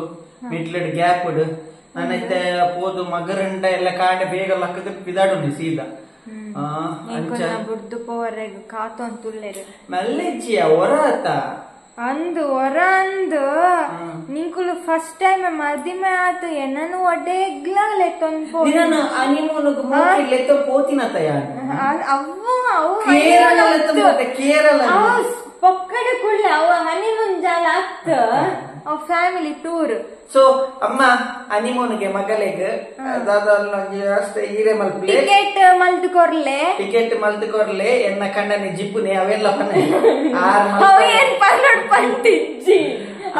A: ಮಿಡ್ಲಡ್ ಗ್ಯಾಪ್ ನಾನೈತೆ ಪೋದು ಮಗರಂಡ ಎಲ್ಲ ಕಾಂಡೆ ಬೇಗ ಲಕ್ಕದ ಪಿದಾಡುಂಡು ಸೀದಾ ಅಂಚ
B: ಬುಡ್ದು ಪೋವರೆಗ್ ಕಾತೊಂತುಲ್ಲೆರ್
A: ಮಲ್ಲೆಜ್ಜಿಯ ಹೊರ ಆತ
B: ಅಂದು ಹೊರ ಅಂದು ನಿಂಕ್ ಎಂಕುಲು ಫಸ್ಟ್ ಟೈಮ್ ಮದಿಮೆ ಆತು ಎನ್ನನು ಒಡೆಗ್ಲ ಲೆತ್ತೊಂದು ಪೋ
A: ನಿನ್ನನು ಹನಿಮೂನ್ಗ್ ಮೋಕೆ ಲೆತ್ತ ಪೋತಿನ ತಯಾರು
B: ಅವ್ವ ಅವು
A: ಕೇರಳ ಲೆತ್ತ ಪೋತೆ ಕೇರಳ
B: ಅವು ಪೊಕ್ಕಡೆ ಕುಳ್ಳ ಅವ ಹನಿಮೂನ್ ಜಾಲ ಅತ್ತ ಅವ್ ಫ್ಯಾಮಿಲಿ ಟೂರ್.
A: ಸೊ ಅಮ್ಮ ಹನಿಮೂನ್ಗೆ ಮಗಲೆಗ್ ಅಷ್ಟೇ ಹೀರೆ ಮಲ್ಪಲೆ
B: ಟಿಕೆಟ್ ಮಲ್ತು ಕೊರ್ಲೆ
A: ಟಿಕೆಟ್ ಮಲ್ತು ಕೊರ್ಲೆ ಎನ್ನ ಕಣ್ಣನೆ ಜಿಪ್ಪುನೆ ಅವೆಲ್ಲ ಪನೆ
B: ಅವು ಏನ್ ಪನ್ನೊಡ್ ಪಂಟಿಜ್ಜಿ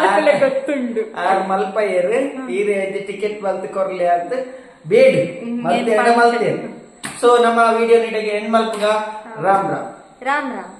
B: ಅಕಲೆ ಗೊತ್ತುಂಡು
A: ಆರ್ ಮಲ್ಪಯ್ಯರು ಹೀರೆ ಟಿಕೆಟ್ ಮಲ್ತು ಕೊರ್ಲೆ ಅಂತ ಬೇಡ ಮಲ್ತೆ ಮಲ್ತೇರು. ಸೊ ನಮ್ಮ ವಿಡಿಯೋ ನೀಡಿಗೆ ಹೆಣ್ ಮಲ್ಪುಗ. ರಾಮ್ ರಾಮ್
B: ರಾಮ್ ರಾಮ್.